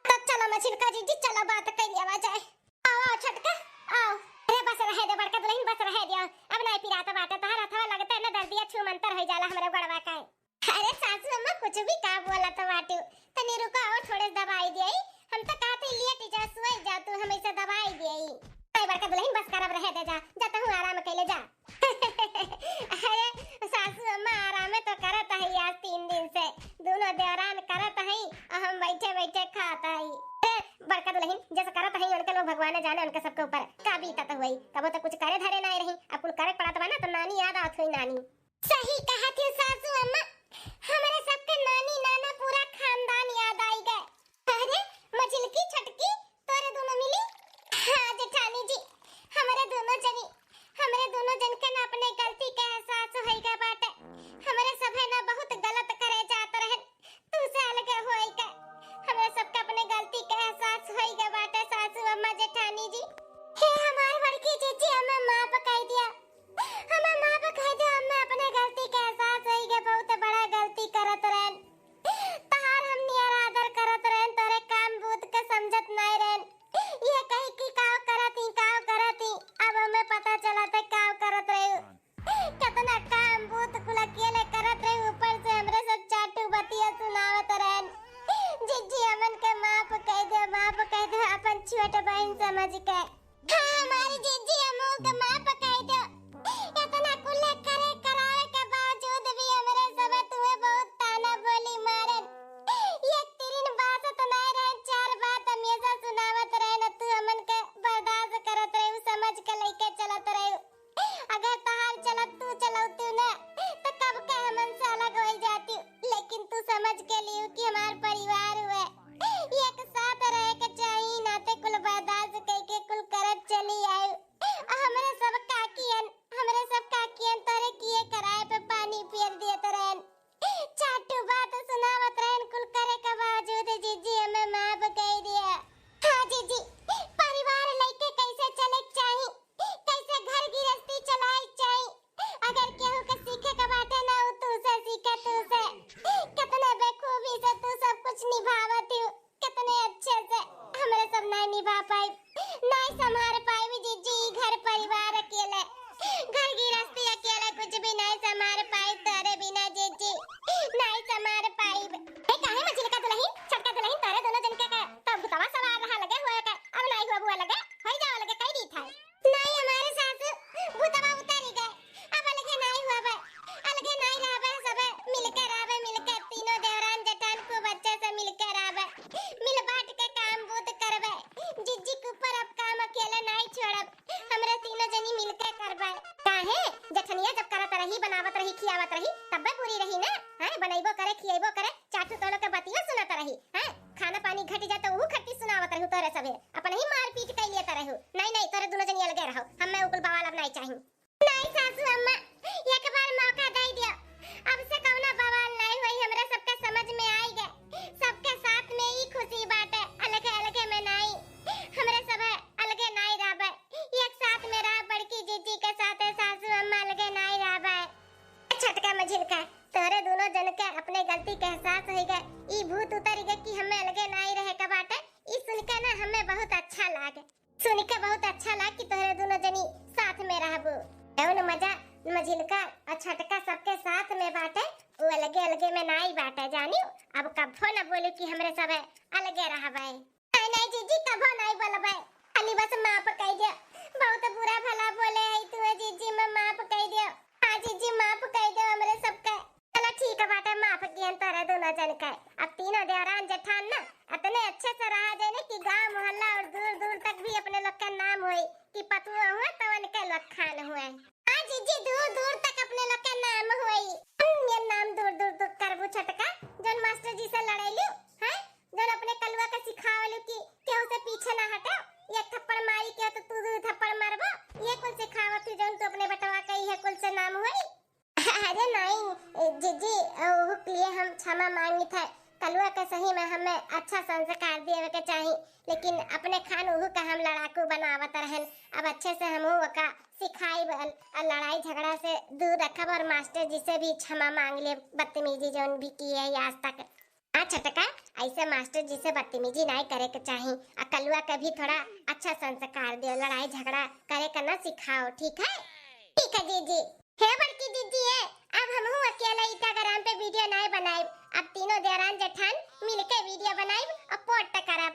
तो चलो मझिलका जीजी, चलो बात कर लियावा जाए। आओ, आओ छोटका, आओ। अरे बस रहे दे बड़का दुल्हन, बस रहे दियो। अब नाई पिरात बाटे, तोहर हथवा लगते न दर्दिया छू मंतर हो जाला हमरे गोड़वा का। अरे सासू अम्मा, कुछ भी का बोलत बाटू? तनी रुको, आओ, थोड़े दबाई दियाई। हम तो कहते लेट जा, सोई जा तू, हम ऐसे दबाई दियाई। अरे बड़का दुल्हन, बस करब, रहे दे जा, जा तहूँ आराम कैले जा। अरे सासू अम्मा, आरामे तो करत है आज तीन दिन से, दोनों देवरान करत है और हम बैठे बैठे खात है। अरे बड़का दुल्हन, जैसे करत है उनके लोग, भगवान जाने उनके सबके ऊपर का बीतत हुई। कबो तो कुछ करे धरे नाई रही, अब कुल करे पड़त बा ना, तो नानी याद आवत हुई, नानी। सही कहत हो सासू अम्मा, हमरे सबके नानी नाना पूरा खानदान याद आई गए। अरे मझिलकी छोटकी, तोरे दोनों मिली। हाँ जेठानी जी, हमरे दोनों जनी, हमरे दोनों जन के ना अपने गलती के एहसास होई गए बाटे। हमरे सभे ना बहुत गलत करे जात रहन, तू से अलगे होई के। हमरे सबके अपने गलती के एहसास होई गए बाटे सासू अम्मा जेठानी जी। हे हमार बड़की जीजी, हमें माफ कर दिया, हमें माफ कर दिया, हमें अपने गलती के एहसास होई गए, बहुत बड़ा गलती करत रहन। तहार हम नियर आदर करत रहन, तोरे काम बूत के समझत नाई रहन। ये कही कि काव करत ही, काव करत ही, अब हमें पता चलत है काव करत रहे। कितना काम बूत कुल अकेले करत रहे, ऊपर छनिया जब करत रही, बनावत रही, खियावत रही, तब्बे बुरी रही ना। हैं, बनइबो करे, खियइबो करे, चार ठो तोहलो के बतिया सुनत रही। हैं, खाना पानी घटि जाए त ऊ खट्टी सुनावत रही तोहरे सभे। अपनहीं मारपीट कइ लेत रहू। नाहीं, नाहीं, तोहरे दुनो जनी अलगे रहो। हम्मे उ कुल बवाल अब नाहीं चाही। नाहीं सासू अम्मा, एक बार मौका दइ दियो। अब से कउनो बवाल नाहीं होई, हमरा सबके समझ में आइ गए। सबके साथ में ई खुसी बाटे, अलगे अलगे में नाहीं। हमरे सभे अलगे नाहीं रहबे, एक साथ में रह, बड़की जिज्जी के साथे सासू अम्मा अलगे नाहीं रहबे। छोटका मझिलका, तोहरे दुनो जन के अपने गलती के एहसास होइ गए, ई भूत उतरि गए कि हम्मे अलगे नाहीं रहे के बाटे। ई सुन के ना हम्मे बहुत अच्छा लागे। सुन के बहुत अच्छा लाग कि तोहरे दुनो जनी साथ में रहबू। जउन मजा मझिलका अउर छोटका सबके साथ में बाटे, उ अलगे अलगे में नाहीं बाटे, जानियो। अब कभो न बोलू कि हमरे सभे अलगे रहबे। नाहीं, नाहीं जिज्जी, कभो नाहीं बोलबे। खाली बस माफ कइ दियो। बहुत बुरा भला बोले हई तू जिज्जी, मैं माफ कइ दियो। हाँ जिज्जी, माफ कइ दियो हमरे सबके। चलो ठीक बाटे, माफ किहन तोहरे दुनो जन के। अब तीनों देवरान जेठान ना अतने अच्छे से रहा जाए ना कि गाँव मोहल्ला अउर दूर दूर तक भी अपने लोग के नाम होई कि पतुआ हुए तो उनके लोग खान हुए। हाँ जिज्जी, दूर दूर तक अपने लोग के नाम होई। हम्म, ये नाम दूर दूर तक करबू छोटका, जउन मास्टर जी से लड़ेलू, हैं? जउन अपने कलुआ के सिखावलू कि केहू से पीछे ना हटे, एक थप्पड़ मारी केहू तो तू दू थप्पड़ मारबो, ये कुल सिखावत ही जउन तू अपने बेटवा के इहे कुल से नाम होई। अरे नाहीं, जिज्जी, ओहू के लिए हम क्षमा मांगित है। कलुआ के सही में हमें अच्छा संस्कार देवे के चाही, लेकिन अपने खान ओहू का हम लड़ाकू बनावत रहन। अब अच्छे से हमहू ओका सिखाइब, अ, अ, लड़ाई झगड़ा से दूर रखब अउर मास्टर जी से भी क्षमा मांग लेब, बदतमीजी जउन भी किहे है आज तक। हाँ छोटका, अइसे मास्टर जी से बदतमीजी नाहीं करे के चाही। अ कलुआ के भी थोड़ा अच्छा संस्कार दियो, लड़ाई झगड़ा करे के ना सिखाओ, ठीक है? ठीक है जिज्जी। हे बड़की जिज्जी, ए, अब हमहू अकेला ईटा ग्राम पे video नाहीं बनाइब, अब तीनों देवरान जेठान मिलके video बनाइब अउर post करब।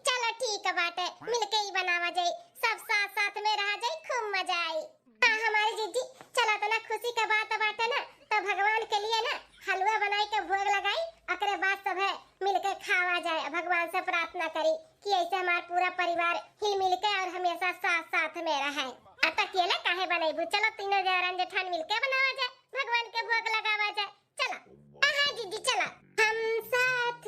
चलो ठीक बाटे, मिलके ही बनावा जाई, सब साथ साथ में रहा जाई, खूब मजा आई। हाँ हमारी जिज्जी, चला तो ना, खुसी का बात बाटे ना, तो भगवान के लिए ना हलवा बनाई के भोग लगाई, ओकरे बाद सभे मिलके खावा जाए, भगवान से प्रार्थना करी कि अइसे हमार पूरा परिवार हिल मिल के अउर हमेशा साथ साथ में रहे। आ त अकेले काहे बनइबू? चलो तीनों देवरान जेठान मिलके बनावा जाए, भगवान के भोग लगावा जाए। चला। हाँ, हाँ, जिज्जी, चला। हम साथ,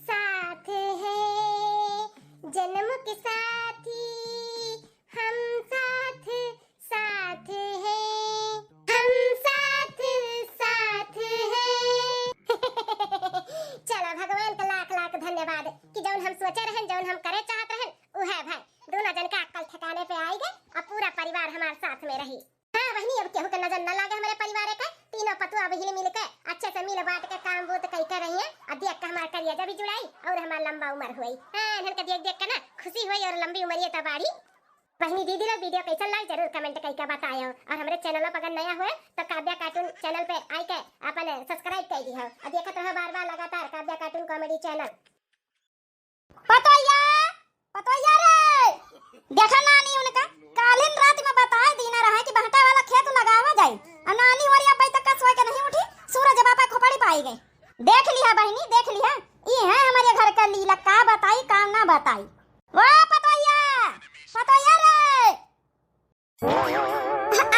साथ हैं, जन्म के साथी, हम साथ, साथ हैं, हम साथ, साथ हैं। चला, भगवान का लाख, लाख धन्यवाद कि जउन हम सोचे रहन, जउन हम करे चाहत रहन, उहे भय। दुनो जन का अक्कल ठिकाने पे आइ गए अउर पूरा परिवार हमार साथ में रही। हाँ बहिनी, अब केहू के नजर न लागे हमरे परिवार के। तीनों पतोह अब हिल मिल के अच्छे से मिल बांट के काम बूत कई के रहिए। अब देख के हमार कलिजा भी जुड़ाई अउर हमार लंबा उमर होई। हाँ, इन्हन के देख देख के ना खुसी होई अउर लंबी उमरिये त बाढ़ी। बहिनी दीदी लोग video कइसन लाग जरूर comment कई के बतायो अउर हमरे channel पर अगर नया होए तो काव्या cartoon channel पे आइ के अपन subscribe कइ दिहो अउर देखत रहो बार बार लगातार काव्या cartoon comedy channel। पतोहिया, पतोहिया रे, देखा नानी उनका, काल्हिन रात में बताए दीना रहे कि बहटा वाला खेत लगावा जाई। आ नानी ओरी अब्बे तक का सोए के नहीं उठी, सूरज बाबा खोपड़ी पाई गई। देख लिहा बहिनी, देख लिहा, ई है हमरे घर का लीला, का बताई, का ना बताई। ओ पतोहिया, पतोहिया रे।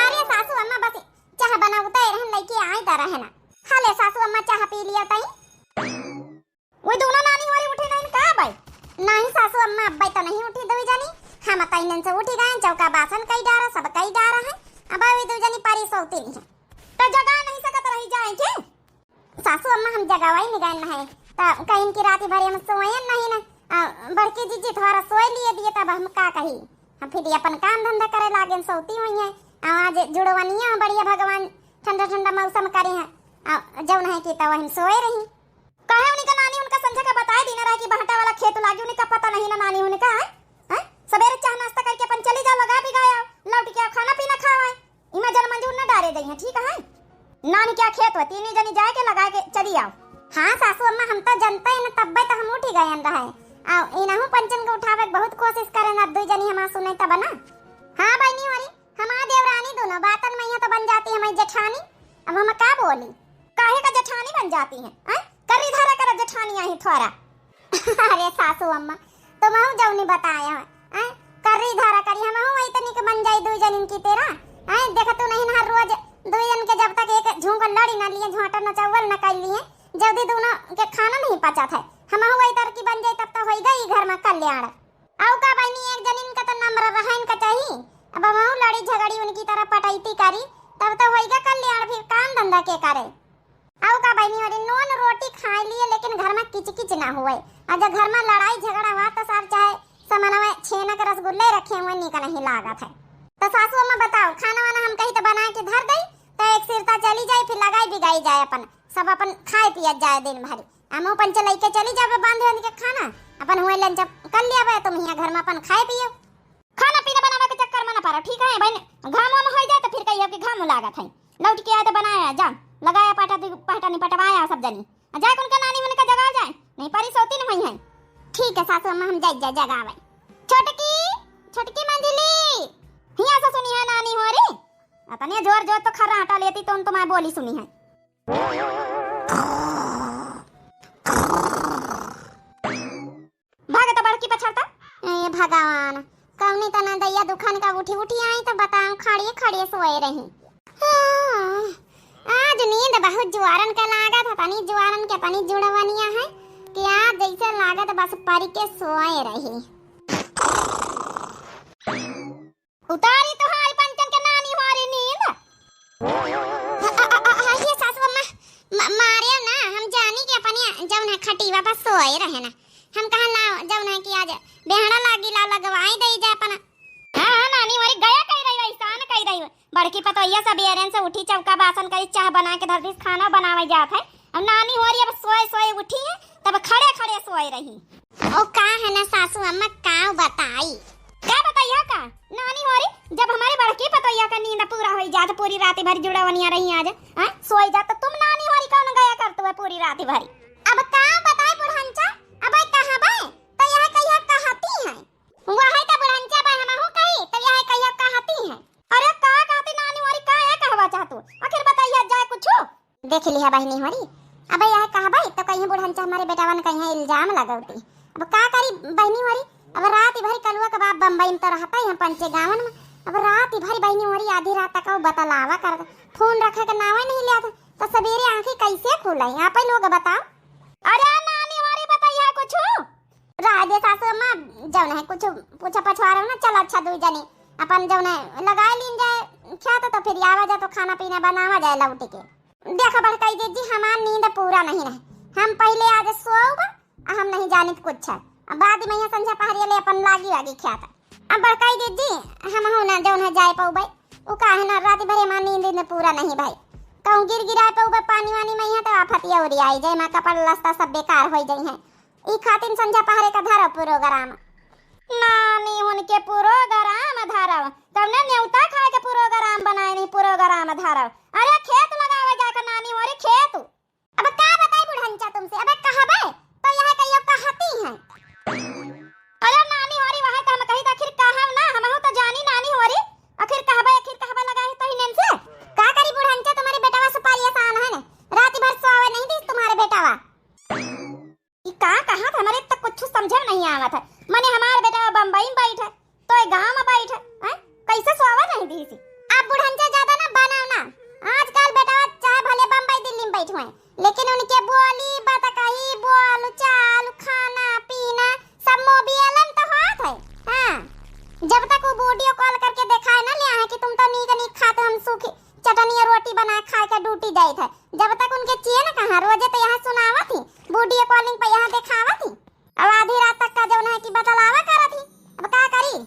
अरे सासू अम्मा, बस चाह बनावते रहन, लइके आए त रहे ना। हले सासू अम्मा, चाह पी लिया तई। वही दुनो नानी ओरी उठी नहीं का अब्बे? नहीं सासू अम्मा, अब्बे त नहीं उठी दुई जनी। हम त इन्हन से उठी गए, चौका बासन कई डारा, सब कई डारा है। अब वही दुई जनी परी सोती रही है। त जगा नहीं सकत रही जाए के? सासू अम्मा, हम जगावा ही नहीं गए है। त कहिन की रात भर हम सोयन नहीं ना। आ, बड़की जिज्जी थोड़ा सोए लिए दिए, तब हम का कही? हम फिर अपन काम धंधा करे लागेन, सोती हुई है। आ, आज जुड़वनिया बढ़िया भगवान ठंडा ठंडा मौसम करे हैं। आ, जौन है कि तब हम सोए रही। काहे उनका नानी उनका संझा का बताए दीना रहा कि बहटा वाला खेत लागी, उनका पता नहीं ना नानी उनका, हैं? हैं? सबेरे चाह नाश्ता करके अपन चली जाओ, लगा भी गया, लौट के आओ, खाना पीना खाओ, हैं? इमा जन मंजूर न डारे दई है, ठीक है? नानी क्या खेत हुआ, तीनी जनी जाए के लगा के चली आओ। हाँ सासू अम्मा, हम तो जनते हैं न, तब्बे तो हम उठी गए रहे। आ, इनहू पंचन को उठावे के बहुत कोशिश करे ना, दुई जनी हमार सुने तब ना। हाँ बहनी होरी, हमार देवरानी दोनों बातन में यहाँ तो बन जाती है हमारी जेठानी। अब हम का बोली? काहे का जेठानी बन जाती है, हैं? कर्री धारा कर जेठानी आई थोड़ा। अरे सासू अम्मा, तुमहू जौनी बताया है, हैं? कर्री धारा करी, हमहू वही तनिक बन जाई दुई जनिन की तेरा। लिए झोंटा नचौवल न कर लिए, जल्दी दोनों के खाना नहीं पचत है। हमहू वही तरकी बन जाई, तब तो होई गई घर में कल्याण। अउ का बहिनी, एक जनिन का तो नम्र रहन का चाही। अब हमहू लड़ी झगड़ी उनकी तरह पटैती करी, तब तो होई गा कल्याण, फिर काम धंधा के करे। अउ का बहिनी, अरे नून रोटी खाए लिए, लेकिन घर में किचकिच ना हुए। और जब घर में लड़ाई झगड़ा हुआ तो सार चाहे समनवा छेना के रसगुल्ले रखे हुए, नीक नहीं लागत है। तो सासू अम्मा बताओ, खाना वाना हम कही तो बना के धर दई, तो एक सिरता चली जाई, फिर लगाई बिगाई जाए, अपन सब अपन खाए पियत जाए दिन भरी। हमहू पंचे लइके चली जाबे बांध बांध के खाना, अपन हुए लंच कर लियाबे, तुम हियां घर में अपन खाए पियो। खाना पीना बनावे के चक्कर में न पड़ो, ठीक है बहन? घाम वाम हो जाए तो फिर कहियो कि घाम लागत है। लौट के आए तो बनाया जा, लगाया पाटा दि-, पाटा निपटवाया सब जनी। आ जाए उनका नानी होने का जगा जाए, नहीं परी सोती न हुई है। ठीक है सासू अम्मा, हम जाई जा जगावे। छोटकी, छोटकी मंझली, हियां से सुनी है नानी होरी। अतने जोर जोर तो खर्राटा लेती तो तुम्हारी बोली सुनी है। भाग तो बड़की पछड़ता। ए भगवान, कौनी तना दैया दुखन का उठी उठी आई तो बताओ, खड़िए खड़िए सोए रही। हाँ, आज नींद बहुत जुआरन के लागत है, तनी जुआरन के तनी जुड़वनिया है कि आज जैसे लागत बस परी के सोए रही। उतारी तोहारी पंचन के नानी होरी नींद। अ, अ, अ, अ, ये सासू अम्मा, म-, मारे ना, हम जानी कि अपने जौन है खटीवा पर सोए रहे ना। हम कहा ना जौन है कि आज बेहड़ा लागी ला लगवाई दई जाए अपना। हाँ, हाँ, नानी होरी गया कही रही, ऐसा न कही रही। बड़की पतोहिया सबेरन से उठी, चौका बासन करी, चाह बना के धर दी, खाना बनावे जात है। अब नानी होरी अब सोए सोए उठी है, तब खड़े खड़े सोए रही। ओ का है ना सासू अम्मा, का बताई? का बताइया का? नानी होरी, जब हमारे बड़की पतोहिया का नींद पूरा होई जात, पूरी रात भर जुड़वनिया रही आज, हाँ? सोई जात, तो तुम नानी होरी कौन गया करत हुए पूरी रात भरी? अब का बताई बुढ़ंचा, अब कहाँ बे? तो यह कहिया कहती है। वह तो बुढ़ंचा बा, हमहू कही, तो यह कहिया कहती है। अरे का कहती नानी होरी, का है कहवा चाहतू? आखिर बताइया जाए कुछ। देख लिहा बहिनी होरी, अब यह कहबई तो कहीं बुढ़ंचा हमारे बेटावन कहीं इल्जाम लगौती। अब का करी बहिनी होरी, अब रात भर कलुआ के बाप बम्बई में तो रहता ही हम पंचे गावन में। अब रात भर बहिनी होरी आधी रात तक वो बतलावा कर, फोन रखे के नावे नहीं लिया था, तो सवेरे आंखें कैसे खुले? आप ही लोग बताओ। अरे नानी होरी बताइया कुछ। रह दे सासू अम्मा, जौन है कुछ पूछा पछवार ना, चल अच्छा दुई जनी अपन जौन है लगाए लीन जाए खेत, तो फिर आवा जा तो खाना पीना बनावा जाए लौट के। देखा बड़काई दीदी, हमार नींद पूरा नहीं रहे। हम पहले आज सोब, आ हम नहीं जानित कुछ। अब बाद में यहाँ संझा पहरिया ले अपन लागी वागी खेत। अब बड़काई दीदी, हम हो ना जौन है जाए पौबे। उ काहे ना रात भर हमार नींद, नींद पूरा नहीं भाई। कहूँ गिर गिराए पौबे पानी वानी में यहाँ तो आफतिया उड़ी आई जाए, माँ कपड़ लस्ता सब बेकार हो जाई है। ई खातिन संझा पहरे का धरव प्रोग्राम। नानी उनके प्रोग्राम धरव, तब ने न्योता खाए के प्रोग्राम बनाए नहीं, प्रोग्राम धरव। अरे खेत लगावे जाकर नानी हो रे खेत। अब का बताई बुढ़ंचा तुमसे, अब कहबे तो यह कहियो कहती हैं। अरे नानी हो रे, वह तो हम कही तो आखिर कहब ना, हमहू तो जानी नानी हो रे। आखिर कहबे, आखिर कहबे लगा है तो ही नेन से। का करी बुढ़ंचा, तुम्हारे बेटवा से परेशान है ना, रात भर सोवे नहीं दी तुम्हारे बेटवा। ई का कहत, हमरे त कुछ समझे में नहीं आवत है। मने हमार बेटा बम्बई में बैठ है, तो ये गाँव में बैठ है, हैं? कैसे सोवे नहीं दी सी? अब बुढ़ंचा ज्यादा ना बनाओ ना। आजकल बेटा चाहे भले बम्बई दिल्ली में बैठ हुए, लेकिन उनके बोली, बतकही, बोल, चाल, खाना, पीना सब मोबाइल में तो होत है। हाँ, जब तक वो वीडियो कॉल करके दिखाए ना ले आए कि तुम तो नीक नीक खाते, हम सूखी चटनिया रोटी बना खा के ड्यूटी जाइत है, जब तक उनके चैन कहाँ, रोजे तो यहाँ सुनावत ही, वीडियो कॉलिंग पे यहाँ दिखावत ही। अब आधी रात तक का जौन है कि बतलावा करत ही। अब का करी?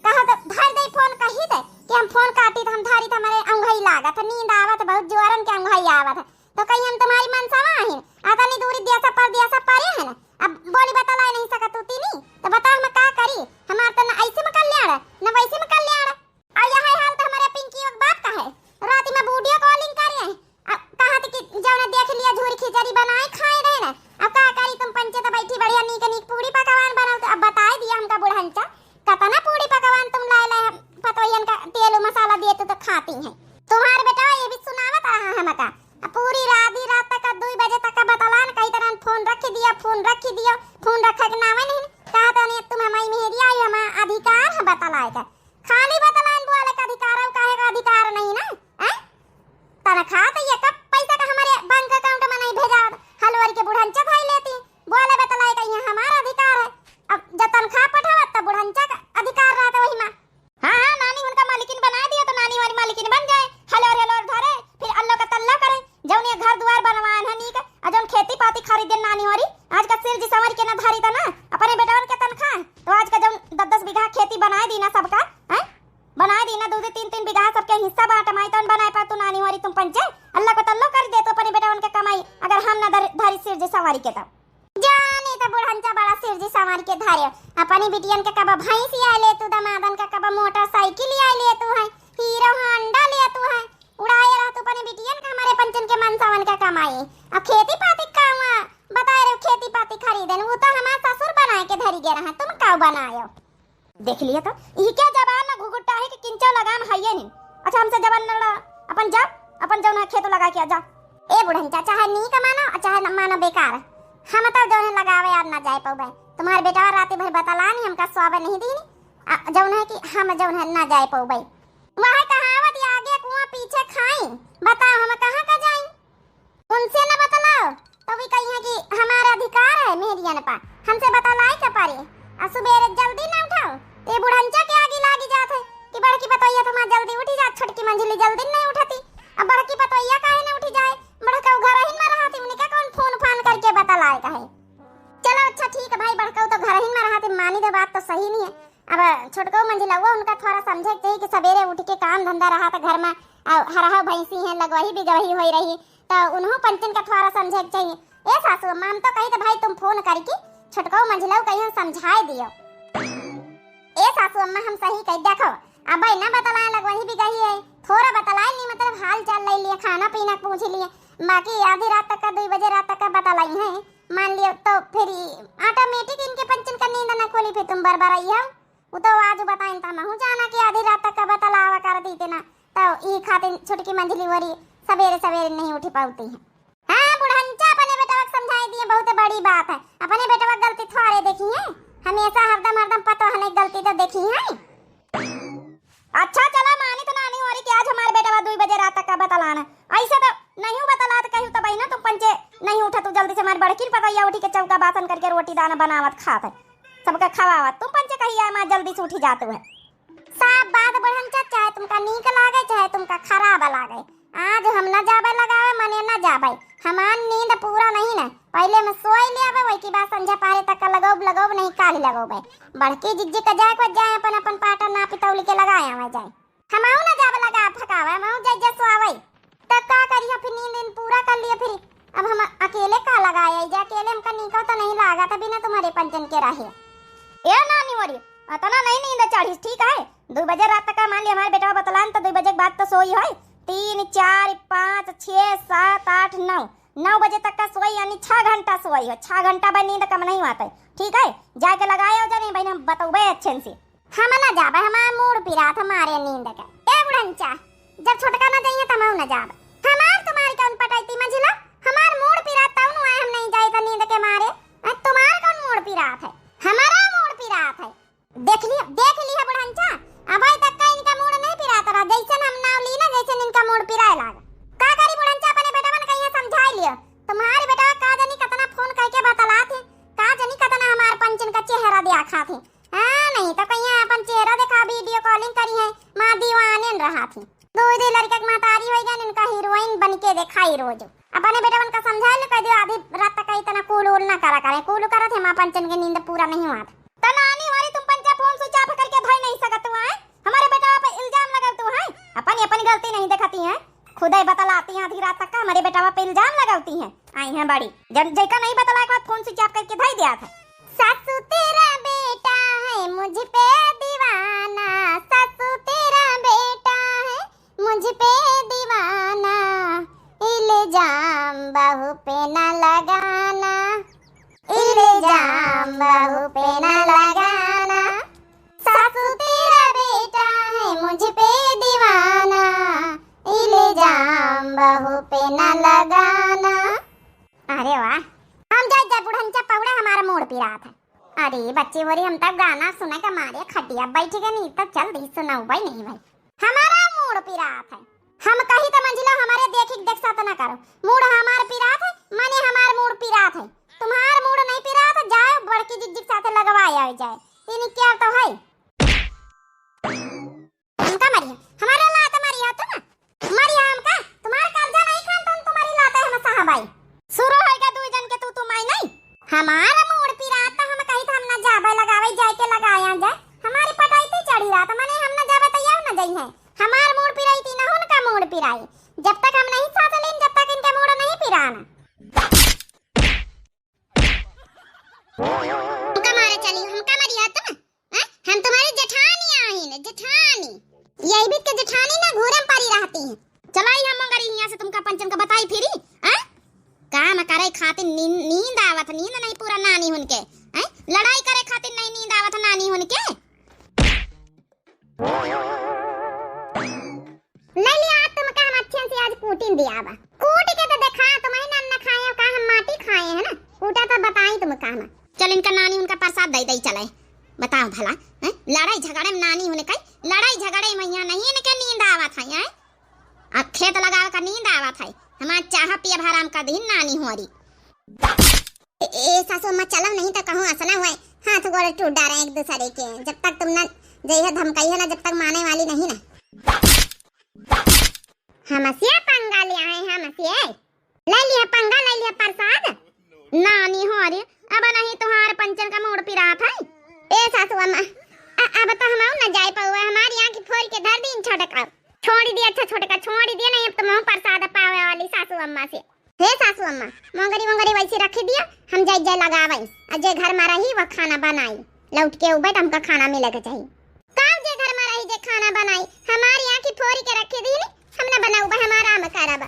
कहा तो धर दे फोन, कही दे कि हम फोन काटी तो हम धरी तो हमारे अंगई लागत है, नींद आवत है, बहुत जोरन के अंगई आवत है। तो कहीं हम तुम्हारी मनसवा आहिन, अतनी दूरी देसा परदेसा परे है ना, अब बोली बतलाए नहीं सकत तू तीनी, तो बता हम का करी? हमार तो न ऐसे में कल्याण है, न वैसे में कल्याण है। और यह हाल तो हमारे पिंकी के बाप का है। रात में वीडियो कॉलिंग करे, अब कहत कि जौन देख लिया झूरी खिचड़ी बनाए खाए रहे ना। अब का करी, तुम पंचे तो बैठी बढ़िया नीक नीक पूरी पकवान बनाओ, तो अब बताए दिया हमका बुढ़ंचा, कतना पूरी पकवान तुम लाए लाए हम पतोहियन का तेल मसाला दिए तो, तो खाती हैं। तुम्हारे बेटा ये भी सुनावत रहा हमका। अब पूरी रात, आधी रात तक, दो बजे तक बतलान कही तरह फोन रख दिया, फोन रख दिया, फोन रखे के नामे नहीं। कहा तो नहीं तुम हमारी मेहरिया आई, हमारा अधिकार है बतलाए का। खाली बतलान बोले का अधिकार है, काहे का अधिकार नहीं ना? हैं? तनख्वाह तो ये कब पैसा का कौन बनाए पातू नानी होरी तुम पंचे? अल्लाह को तल्लो कर दे तो अपने बेटवन के कमाई, अगर हम न धर-, धरी सिरजी संवारी के तब। जानी तो बुढ़ंचा बड़ा सिरजी संवारी के धरे, अपनी बिटियन के कब भैंस आए ले तू, दमादन का कब मोटरसाइकिल आए ले तू है, हीरो होंडा ले तू है, उड़ाए रह तू अपनी बिटियन का, हमारे पंचन के मनसावन का कमाई। अब खेती पाती का हुआ, बताए रहे खेती पाती खरीदन, वो तो हमार ससुर बनाए के धरी गए रहा, तुम का बनायो? देख लिया तो, इही क्या जबान में घुघुट्टा है कि किंचो लगाम है ये नहीं। अच्छा, हमसे जबान न लड़ा, अपन जाओ, अपन जौन है खेत लगा के आ जाओ। ए बुढ़न चाचा, चाहे नीक मानो और चाहे न मानो बेकार, हम तो जौन है लगावे आज ना जाए पौबे। तुम्हारे बेटा रात भर बतलानी, हमका स्वाबे नहीं दीनी, आ, जौन है कि हम जौन है ना जाए पौबे। वह कहावत, आगे कुआं पीछे खाई, बताओ हम कहाँ का जाई? उनसे न बतलाओ तो भी कही है कि हमारा अधिकार है मेहरियन पर, हमसे बतलाई के पड़ी। आ सुबेरे जल्दी न उठाओ तो ये बुढ़ंचा के आगी लागी जात है कि बड़की पतोहिया तो हमार जल्दी उठी जात, छोटकी मंझली जल्दी नहीं उठती। अब बड़की पतोहिया काहे न उठी जाए? बड़का घर ही में रहती, उनका कौन फोन फान करके बतलाए का है? चलो अच्छा ठीक है भाई, बड़का तो घर ही में रहती, मानी दे बात तो सही नहीं है। अब छोटको मंझिलवा उनका थोड़ा समझे के चाहिए कि सवेरे उठ के काम धंधा रहा तो घर में, आ, हरहा भैंसी है, लगवही बिगवही होई रही, तो उन्हों पंचन का थोड़ा समझे के चाहिए। ए सासू अम्मा, हम तो कही तो भाई तुम फोन करके छोटको मंझिलवा कहीं समझाए दियो। ए सासू अम्मा, हम सही कही, देखो अब भाई ना बतलाए लगवही बिगही है, थोड़ा बतलाए नहीं, मतलब हाल चाल ले लिए, खाना पीना पूछ लिए, बाकी आधी रात तक का, दो बजे रात तक का बतलाई है, मान लियो तो फिर ऑटोमेटिक इनके पंचन का नींद ना खोली, फिर तुम बरबराई हो। वो तो आज बताइन त महू जाना कि आधी रात तक का बतलावा कर दी थे ना, तो ई खातिर छोटकी मंझली वरी सवेरे सवेरे नहीं उठी पाती है। हाँ, बुढ़ंचा अपने बेटवा के समझाई दिए, बहुत बड़ी बात है। अपने बेटवा के गलती थोड़े देखी है, हमेशा हरदम हरदम पतो हने गलती तो देखी है। अच्छा चला, मानी तो नानी हो रही कि आज हमारे बेटवा दुई बजे रात तक का बतलान है। ऐसे तो नहीं बतलात कही तो बहिना, तुम पंचे नहीं उठा, तू जल्दी से हमारे बड़की पतैया उठी के चौका बासन करके रोटी दाना बनावत खात है, सबके खवावत। तुम पंचे कही है, माँ जल्दी से उठी जातू है। सब बात बुढ़न चाचा, चाहे तुमका नीक लागे, चाहे तुमका खराब लागे, आज हम न जाबे लगावे, मने न जाबे। हमार नींद पूरा नहीं न, पहले हम सोई लेबे, वही के बाद संझा पहरे तक का लगोब, लगोब नहीं काल लगोबे। बड़की जिज्जी का जाए को जाए, अपन अपन पाटा नापी तौली के लगाए आवे जाए। हमहू न जाबे लगा फकावे, हमहू जाए जा सोआवे। तब का करिया फिर, नींद इन पूरा कर लिया फिर। अब हम अकेले का लगाए, जा अकेले हमका नीको तो नहीं लागा, तभी ना तुम्हारे पंचन के रहे। ए नानी मोरी, अतना नहीं नींद चढ़ी, ठीक है? दो बजे रात तक का मान लिया हमारे बेटवा बतलान तो दो बजे के बाद तो सोई होई। तीन, चार, पाँच, छः, सात, आठ, नौ, नौ बजे तक का सोई, यानी छह घंटा सोई हो। छह घंटा बा नींद कम नहीं आते, ठीक है? जाके लगाए हो जा, नहीं बहन हम बतौबे अच्छे से। हम ना जाबे, हमार मूड़ पिरात हमारे नींद के। ए बुढ़ंचा, जब छोटका ना जाइए त हम ना जाब। हमार तुम्हारी कौन पटैती मंझिला? हमार मूड़ पिरात तब नु आए हम नहीं जाई त नींद के मारे। आ, तुम्हार कौन मूड़ पिरात है? हमारा मूड़ पिरात है। देख लिया, देख लिया बुढ़ंचा, अबे तक का इनका मूड़ नहीं पिरात रहा, जैसे हम नाव ली ना, जैसे इनका मूड़ पिराए लाग। का करी बुढ़ंचा, अपने बेटवन का यहाँ समझाई लियो। तुम्हारे बेटवा का जनी कतना फोन करके बतलात है, का जनी कतना हमार पंचन का चेहरा दिया खात है। हाँ, नहीं तो कहीं अपन चेहरा देखा, वीडियो कॉलिंग करी है, माँ दीवाने न रहा थी। दो दे लड़का के महतारी होई गए, इनका हीरोइन बन के देखाई रोज। अपने बेटवन का समझा ले, कह दियो आधी रात तक इतना कूल उल ना करा करे, कूल करत है माँ पंचन के नींद पूरा नहीं हुआ था। तो नानी वाली तुम पंचा फोन स्विच ऑफ करके धर नहीं सकत हुआ है, हमारे बेटवा पे इल्जाम लगत हुआ है, अपनी अपनी गलती नहीं दिखाती है। खुदे बतलाती हैं आधी रात तक का हमारे बेटवा पे इल्जाम लगावती हैं। आई हैं बड़ी। जब जेका नहीं बतलाए के बाद फोन स्विच ऑफ करके धई दिया था। सासू तेरा बेटा है मुझ पे दीवाना, सासू तेरा बेटा है मुझ पे दीवाना, इल्जाम बहू पे ना लगाना, इल्जाम बहू पे ना लगाना। सासू तेरा बेटा है मुझ पे दीवाना, इल्जाम बहू पे ना लगाना। अरे वाह, हम जाए जा बुढ़ंचा पौड़ा, हमारा मूड़ पिरात है। अरे बच्ची बोरी, हम तब गाना सुने का मारे खटिया बैठ गए, नहीं तो चल दी सुनाऊ भाई नहीं भाई। हमारा मूड़ पिरात है, हम कही तो मंझिलो हमारे देखी देख साथ ना करो, मूड़ हमार पिरात है, माने हमार मूड़ पिरात है, तुम्हार मूड़ नहीं पिरात है, जाओ बड़की जिज्जी के साथ लगवाए आवे जाए, तीन क्या तो है। हमका मरिया, हमारे लात मरिया तू ना, मरिया हमका, तुम्हारे कर्जा नहीं खान तुम, तुम्हारी लात है हम सहाबाई। शुरू होएगा दुई जन के तू, तू माई नहीं। हमारा मूड़ पिरात तो हम कही तो हम ना जाबे लगावे, जाए के लगाया जाए, हमारी पटाई ते चढ़ी रात, माने हम ना जाबे तो याव ना जाई है, हमार मूड़ पिराई थी ना उनका मूड़ पिराई। जब तक हम नहीं सांस लेन, जब तक इनका मूड़ नहीं पिरान। हमका मारे चली, हमका मारी है तुम? हैं? हम तुम्हारी जेठानी आइन, जेठानी। यही बीत के जेठानी ना घूरम परी रहती है। चलाई हम मंगरी हियां से तुमका पंचन का बताई फिरी, हैं? काम करे खातिर नींद, नींद आवत, नींद नहीं पूरा नानी हुन के, हैं? लड़ाई करे खातिर नहीं नींद आवत नानी हुन के। ले लिया, आज तुमका हम अच्छे से आज कूटिन दिया बा। कूट के तो देखा, तुम ही ना, ना खाए हो का, हम माटी खाए हैं ना। कूटा तो बताई तुमका हम। चल इनका नानी हुन का प्रसाद दे दे चले। बताओ भला, हैं? लड़ाई झगड़े में नानी हुन कई, लड़ाई झगड़े में यहाँ नहीं इनके नींद आवत है, हैं? अब खेत लगावे का नींद आवत है, हमार चाह पिए हराम कर दीन नानी होरी। ए, ए, सासू अम्मा, चलो नहीं तो कहूँ असना हुए, हाथ गोड़ टूट डारे एक दूसरे के। जब तक तुम ना जइहे धमकाइहे ना, जब तक माने वाली नहीं ना। हमसे पंगा ले आए, हमसे। ले लिया पंगा, ले लिया प्रसाद। नानी होरी, अब नहीं तुहार पंचन का मूड़ पिरात है। ए सासू अम्मा, अ-, अब तो हम ना जाए पावे, हमारी आँख फोड़ के धर दीन छोटका। छोड़ी दिया, अच्छा छोटका, छोड़ी दिया, नहीं अब तुम प्रसाद पावे वाली सासू अम्मा से। हे सासू अम्मा, मोंगरी मोंगरी वैसे रखी दिया, हम जाई जाई लगावई। आ जे घर में रही, वह खाना बनाई। लौट के उबे तो हमका खाना मिले के चाही। का जे घर में रही, जे खाना बनाई? हमारी आँखी फोरी के रखी दी नी, हम न बनौबे, हम आराम करब।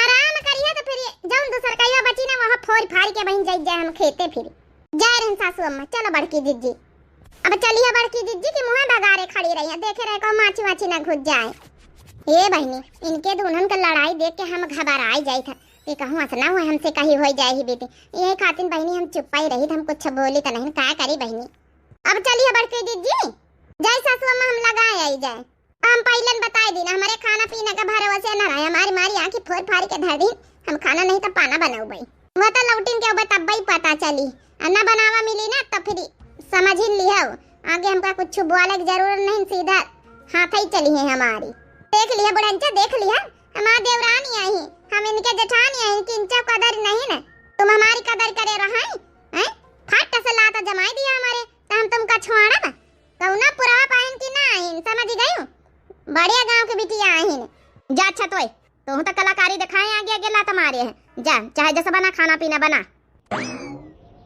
आराम करिए तो फिर जौन दूसर कहिया बची ना, वहाँ फोरी फारी के बहिन जाई जाए हम खेते फिर। जा रहे सासू अम्मा, चलो बड़की जिज्जी। अब चलिए बड़की जिज्जी के मुँह बगारे खड़ी रही है, देखे रहे को माछी वाछी ना घुस जाए। ए बहिनी, इनके दुल्हन का लड़ाई देख के हम घबराई जाई था। ये कहूँ असना हुआ हमसे कहीं हो जाए ही बेटी। यही खातिर बहिनी हम चुप्पा ही रही, हम कुछ बोली तो नहीं, का करी बहिनी। अब चलिए बड़की जिज्जी, जाए सासू अम्मा हम लगाए आई जाए। हम पहले न बताई दी ना, हमारे खाना पीना का भरोसे न रहे, हमारी मारी आँखी फोर फारी के धर दी, हम खाना नहीं तो पाना बनौबे। वो तो लौटिन के उबे तब्बे ही पता चली, आ ना बनावा मिली ना तो फिर समझ ही लिहो, आगे हमका कुछ बोले की जरूरत नहीं, सीधा हाथ ही चली है हमारी। देख लिया बुढ़ंचा, देख लिया, हमार देवरानी आई, हम इनके जेठानी आई, इनकी इंचा कदर नहीं ना, तुम हमारी कदर करे रहा है, हैं? फट से लात जमाई दिया हमारे, तो हम तुमका छोड़ब? कौना पुरवा पाइन की ना आइन, समझ गयू? बढ़िया गाँव के बिटिया आइन। जा अच्छा तोय, तोहू तो कलाकारी दिखाए, आगे आगे लात मारे है। जा, चाहे जैसा बना खाना पीना बना।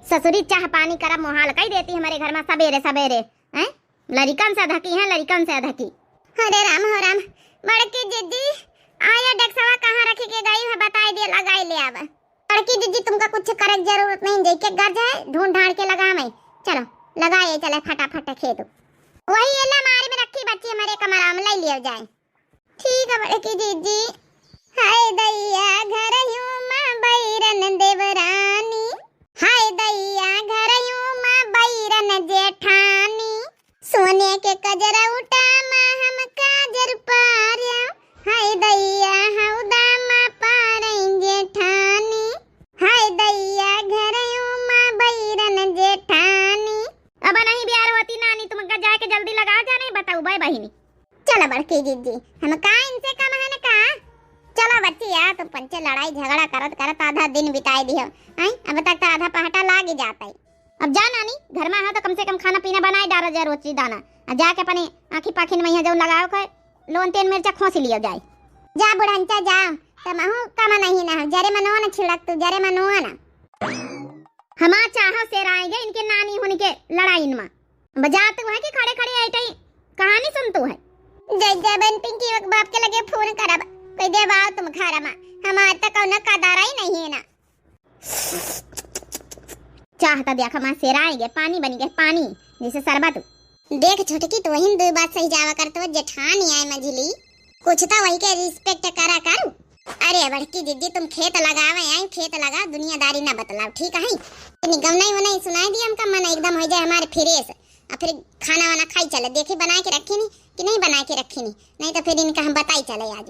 ससुरी चाह पानी करब मोहाल कई देती हमारे घर में सबेरे सबेरे, हैं? लड़िकन से अधकी है, लड़िकन से अधकी। अरे राम हो राम, बड़की जिज्जी, आया डेक्सवा कहाँ रखी के गई है, बताई दिया, लगाई ले आवा। बड़की जिज्जी, तुमका कुछ करे की जरूरत नहीं, जेके गरज है, ढूंढ ढांढ के लगावे। चलो, लगाए चले फटाफट खेत। वही एला मारी में रखी बच्ची, हमारे कमरा में ले लियो जाए। ठीक है बड़की जिज्जी। हाय दैया घरयू मा बैरन देवरानी, हाय दैया घरयू मा बैरन जेठानी, सोने के कजरौटा मा हम काजर पार्या, हाय दैया हौदा मा पारई जेठानी, हाय दैया घरयू मा बैरन जेठानी। अब नहीं बियार होती नानी, तुमका जाके जल्दी लगा जा, नहीं बताऊ बाय बहिनी। चलो बड़की जिज्जी, हम का इनसे कम है न का? चलो बच्ची यार, तुम पंचे लड़ाई झगड़ा करत करत आधा दिन बिताई दियो। आई, अब तक तो आधा पहटा लाग ही जाता है। अब जा नानी, घर में हो तो कम से कम खाना पीना बनाए डारा जा, रोटी दाना। आ जाके अपने आँखी पाखिन में यहाँ जो लगाओ के लोन तेल मिर्चा खोस लियो जाए। जा बुढ़ंचा जा, तमहू कम नहीं ना, जरे मनवा ना छिड़क तू, जरे मनवा ना। हमार चाहो सेराएंगे इनके नानी होने के लड़ाई में। बजात हुआ कि खड़े खड़े ऐटई कहानी सुनतू है। जय जय बन पिंकी, एक बाप के लगे फोन करब, कह दे बाओ तुम घर में, हमार तो कौनो कदारा ही नहीं है ना। चाह तो देख हमार सेराएंगे, पानी बनी गए पानी, जैसे शरबत। देख छोटकी, तू वही दो बात सही जावा कर, तो जेठानी आए मझली, कुछ तो वही के respect करा कर। अरे बड़की जिज्जी, तुम खेत लगावे आई, खेत लगाओ, दुनियादारी ना बतलाओ, ठीक है? निगम नहीं होना ही सुनाई दिया हमका, मन एकदम हो जाए हमारे fresh। आ फिर खाना वाना खाई चले, देखी बनाए के रखी नहीं कि नहीं बनाए के रखी नहीं, नहीं तो फिर इनका हम बताई चले आज।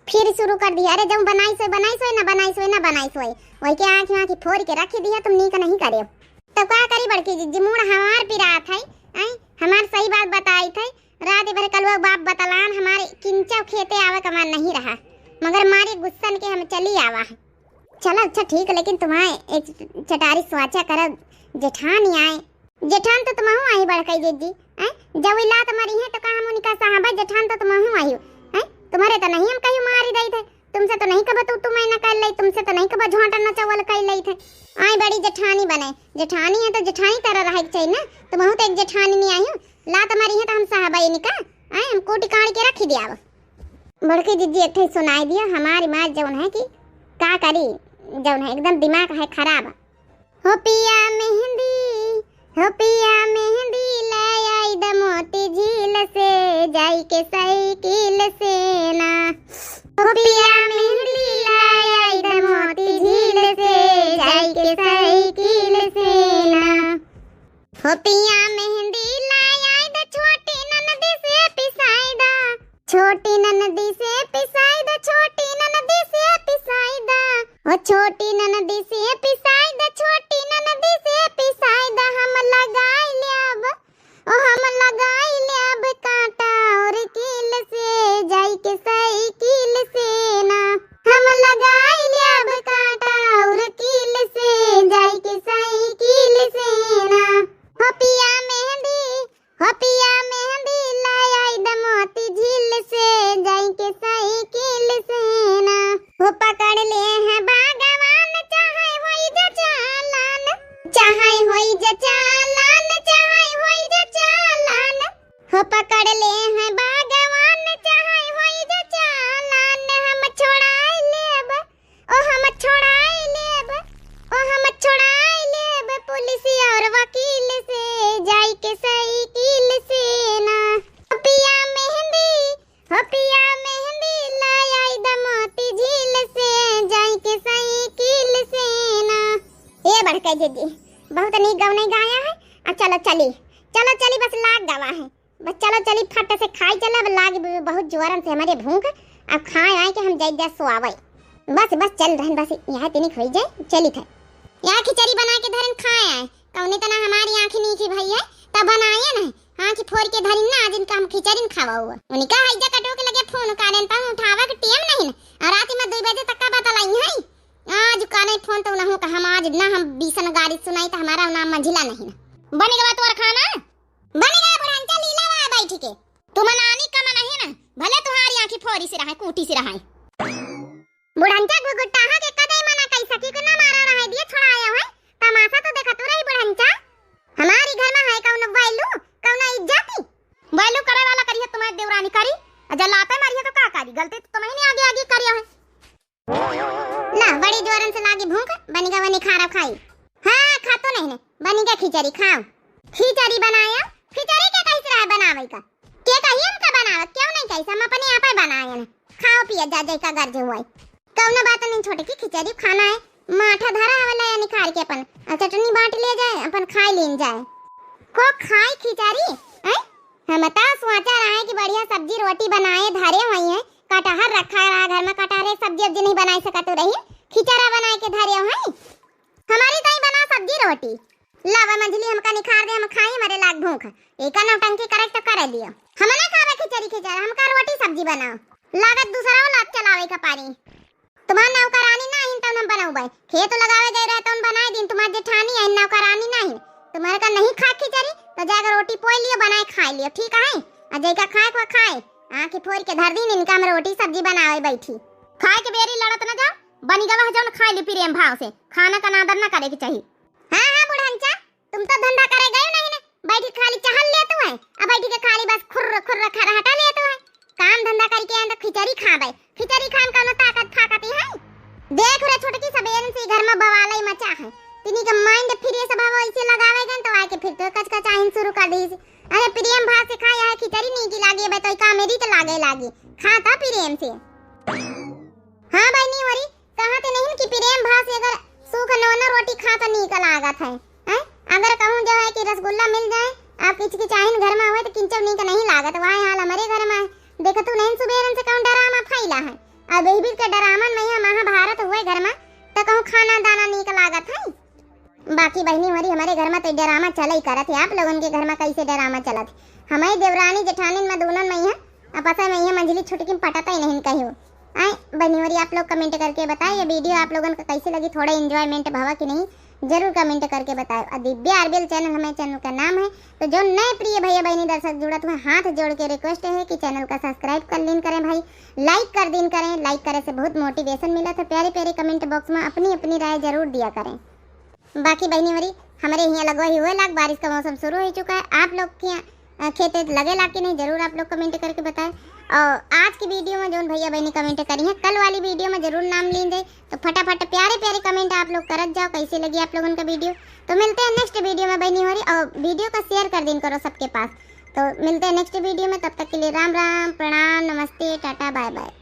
फिर शुरू कर दिया, अरे जब बनाई सोए, बनाई सोए, ना बनाई सोए, ना बनाई सोए, वही के आँखी आँखी फोड़ के रखी दिया, तुम नीक नहीं करे। तब का करी बड़की जिज्जी, मूड़ हमार पिरात है, आई हमार सही बात बताई थे, रात भर कलुआ बाप बतलान हमारे किंचव खेते आवे का मन नहीं रहा, मगर मारे गुस्सन के हम चली आवा है। चलो अच्छा ठीक, लेकिन तुम्हारे एक चटारी स्वाचा करब, जेठान आए। जेठान तो तुमहू आई बड़कई जिज्जी, हैं? जब ई लात मरी है तो का हम उनका साहबा, जेठान तो तुमहू आई, हैं? तुम्हरे तो नहीं हम कहीं मारी दई थे, तुमसे तो नहीं कबो तू तू मैं न कर लई, तुमसे तो नहीं कबो झोंटा न चवल कर लई थे। आई बड़ी जेठानी बने, जेठानी है तो जेठानी तरह रहे के चाहिए ना, तुमहू तो एक जेठानी नहीं आई हो, लात मारी है तो हम सहबा इनका, आई हम कूटी काट के रखी दिया। बड़की जिज्जी एक ठे सुनाई दिया, हमारी माँ जौन है कि का करी, जौन है एकदम दिमाग है खराब। हो पिया मेहंदी, हो पिया मेहंदी, लै आई द मोती झील से, जाई के साइकिल से ना। हो पिया मेहंदी, लै आई द मोती झील से, जाई के साइकिल से ना। हो पिया मेहंदी, लै आई द छोटी ननदी से पिसाई दा। छोटी ननदी से पिसाई दा, छोटी ननदी से पिसाई दा। ओ छोटी ननदी से पिसाई दा, छोटी ननदी से पिसाई दा। हम लगाई लेब, ओ हम लगाई लेब कांटा और कील से, जाई के साइकिल से ना। हम लगाई लेब कांटा और कील से, जाई के साइकिल से ना। हो पिया मेहंदी, हो पिया मेहंदी, लै आई द मोती झील से, जाई के साइकिल से ना। हो पकड़ ले है भगवान, चाहे होई जा चालान, चाहे होई जा चालान, चाहे होई जा चालान। हो पकड़ ले है भगवान, चाहे होई जा चालान। हम छोड़ाई लेब, ओ हम छोड़ाई लेब, ओ हम छोड़ाई लेब पुलिस और वकील से, जाई के साइकिल से ना। हो पिया मेहंदी, हो पिया मेहंदी, लै आई द मोती झील से, जाई के साइकिल से ना। ए बड़का जिज्जी, बहुत नीक गवनई गाया है। आ चलो चली, चलो चली, बस लाग गवा है। बस चलो चली, फट से खाई चला, अब लाग ब-, बहुत जोरन से हमरे भूख। अब खाए आए के हम जाई जा सोआवे। बस बस चल रहन, बस यहाँ तनिक होई जाए, चली थे। यहाँ खिचड़ी बना के धरन खाए आए, कौने तना हमारी आँख नीकी भई है, तब बनाए नहीं। आँख फोर के धरिन ना, आज इनका हम खिचड़ी न खावा हुआ। उनका हैजा कटो के लगे फोन कारेन, तब उठावा के टेम नहीं न। और रात में दो बजे तक का बतलाई है। आज काने फोन तो उनहु का हम आज ना हम बीसन गारी सुनाई तो हमारा नाम मंझिला नहीं न। बन गवा तोर खाना? बन गया बुढ़ंचा लीला वा बैठ के। तुम नानी कम नहीं न, भले तुम्हारी आँखी फोरी से रहे, कूटी से रहे। बुढ़ंचा घुघुटाहा के कदे मना कई सकी के ना मारा रहे दिए छोड़ाया है। तमाशा तो देखत रही बुढ़ंचा। हमारी घर में है कौनो value, कौनो इज्जत? Value करे वाला करी है तुम्हारी देवरानी करी, और जब लाते मारी है तो का करी? गलती तो तुम्हें नहीं आगे आगे करी है। ला, बड़ी जोरन से लागी भूख, बनी का वनी खारा खाई। हाँ, खा तो नहीं ने, बनी का खिचड़ी खाओ। खिचड़ी बनाया, खिचड़ी के कैसे रहा बनावे का? के कही हमका बनावे, क्यों नहीं कही, हम अपने आप ही बनाए ने। खाओ पिया जा, जय का गर्ज हुआ है। कौनो बात नहीं छोटकी, खिचड़ी खाना है, माठा धरा हवे ला निखार के अपन, और चटनी बांट ले जाए, अपन खाई लीन जाए। को खाई खिचड़ी, हैं? हम तो सोचा रहा है कि बढ़िया सब्जी रोटी बनाए धरे हुई है, कटहर रखा रहा घर में, कटहर एक सब्जी उब्जी नहीं बनाई सकत रही, खिचड़ा बनाए के धरे हुई। हमारी ताई बना सब्जी रोटी। लावा मंझली हमका निखार दे, हम खाई, मरे लाग भूख। एका नौटंकी करे तो करे लियो। हम ना खावे खिचड़ी खिचड़ा, हमका रोटी सब्जी बनाओ। लागत दूसरा वाला चलावे का पारी। तुम्हार नौकरानी ना आइन तौन हम बनौबे। खेत लगावे गए रहे तौन बनाए दिन, तुम्हार जेठानी आइन नौकरानी ना आइन। तुम्हारे का नहीं खा खिचड़ी तो जाकर रोटी पोई लियो, बनाए खाए लियो, ठीक है? और जेका खाए को खाए, आँखी फोड़ के धर दिन, इनका हम रोटी सब्जी बनावे बैठी। खाए के बेरी लड़त न जाओ, बनी गवा जौन खाए ली प्रेम भाव से, खाना का नादर ना करे के चाहिए। हाँ, हाँ, बुढ़ंचा, तुम तो धंधा करे गए नहीं ने, बैठी खाली चहल लेतू है, अब बैठी के खाली बस खुर्र, खुर्र खरहटा लेतू है। काम धंधा करके आए तो खिचड़ी खाबे, खिचड़ी खान कौनो ताकत फाकत ही है? देख रे छोटकी, सबेरन से घर में बवालई मचा है, तिनी के mind फिर ये सब हवा ऐसे लगावे गन तो आके फिर तो कचकचाहिन शुरू कर दी। अरे प्रेम भाव से खाया है खिचड़ी नीकी लागे, बे तो का मेरी तो लागे लागी, खा तो प्रेम से। हाँ बहनी होरी, कहा थे नहीं कि प्रेम भाव से अगर सूख नोना रोटी खा तो नीक लागत है, हैं? अगर कहूँ जो है कि रसगुल्ला मिल जाए, आप किच किचाहिन घर में हुए तो किंचव नीक नहीं लागत। वही हाल हमारे घर में है। देखतू नहीं सुबेरन से कहूँ डरामा फैला है। अब यही बीच के डरामन में यह महाभारत हुए घर में तो कहूँ खाना दाना नीक लागत है। बाकी बहनी होरी हमारे घर में तो डरामा चले ही करत है। आप लोगन के घर में कैसे डरामा चलत है? हमारी देवरानी जेठानी में दोनों में ही है, आपस में ही मंझली छुटकी पटता ही नहीं कहियो। आए बहनी होरी आप लोग comment करके बताए ये video आप लोगन का कैसे लगी, थोड़ा enjoyment भवा कि नहीं। जरूर comment करके बताए। और दिव्या आरबीएल channel हमारे channel का नाम है। तो जो नए प्रिय भैया बहनी दर्शक जुड़त हुए, हाथ जोड़ के request है कि channel का subscribe कर लीन करें भाई, like कर दीन करें। Like करे से बहुत motivation मिला था। प्यारे प्यारे comment box में अपनी अपनी राय जरूर दिया करें। बाकी बहनी होरी, हमरे हियाँ लगवा ही हुए लाग, बारिश का मौसम शुरू हो चुका है। आप लोग के यहाँ, अ, खेत वेत लगे लाग कि नहीं, जरूर आप लोग comment करके बताए। और आज की video में जोन भैया बहनी comment करी हैं, कल वाली video में जरूर नाम लीन जाए। तो फटाफट प्यारे प्यारे comment आप लोग करत जाओ। कैसी लगी आप लोगन का video? तो मिलते हैं next video में बहनी होरी, और video का share कर दीन करो सबके पास। तो मिलते हैं next video में, तब तक के लिए राम राम, प्रणाम, नमस्ते, टाटा, bye bye।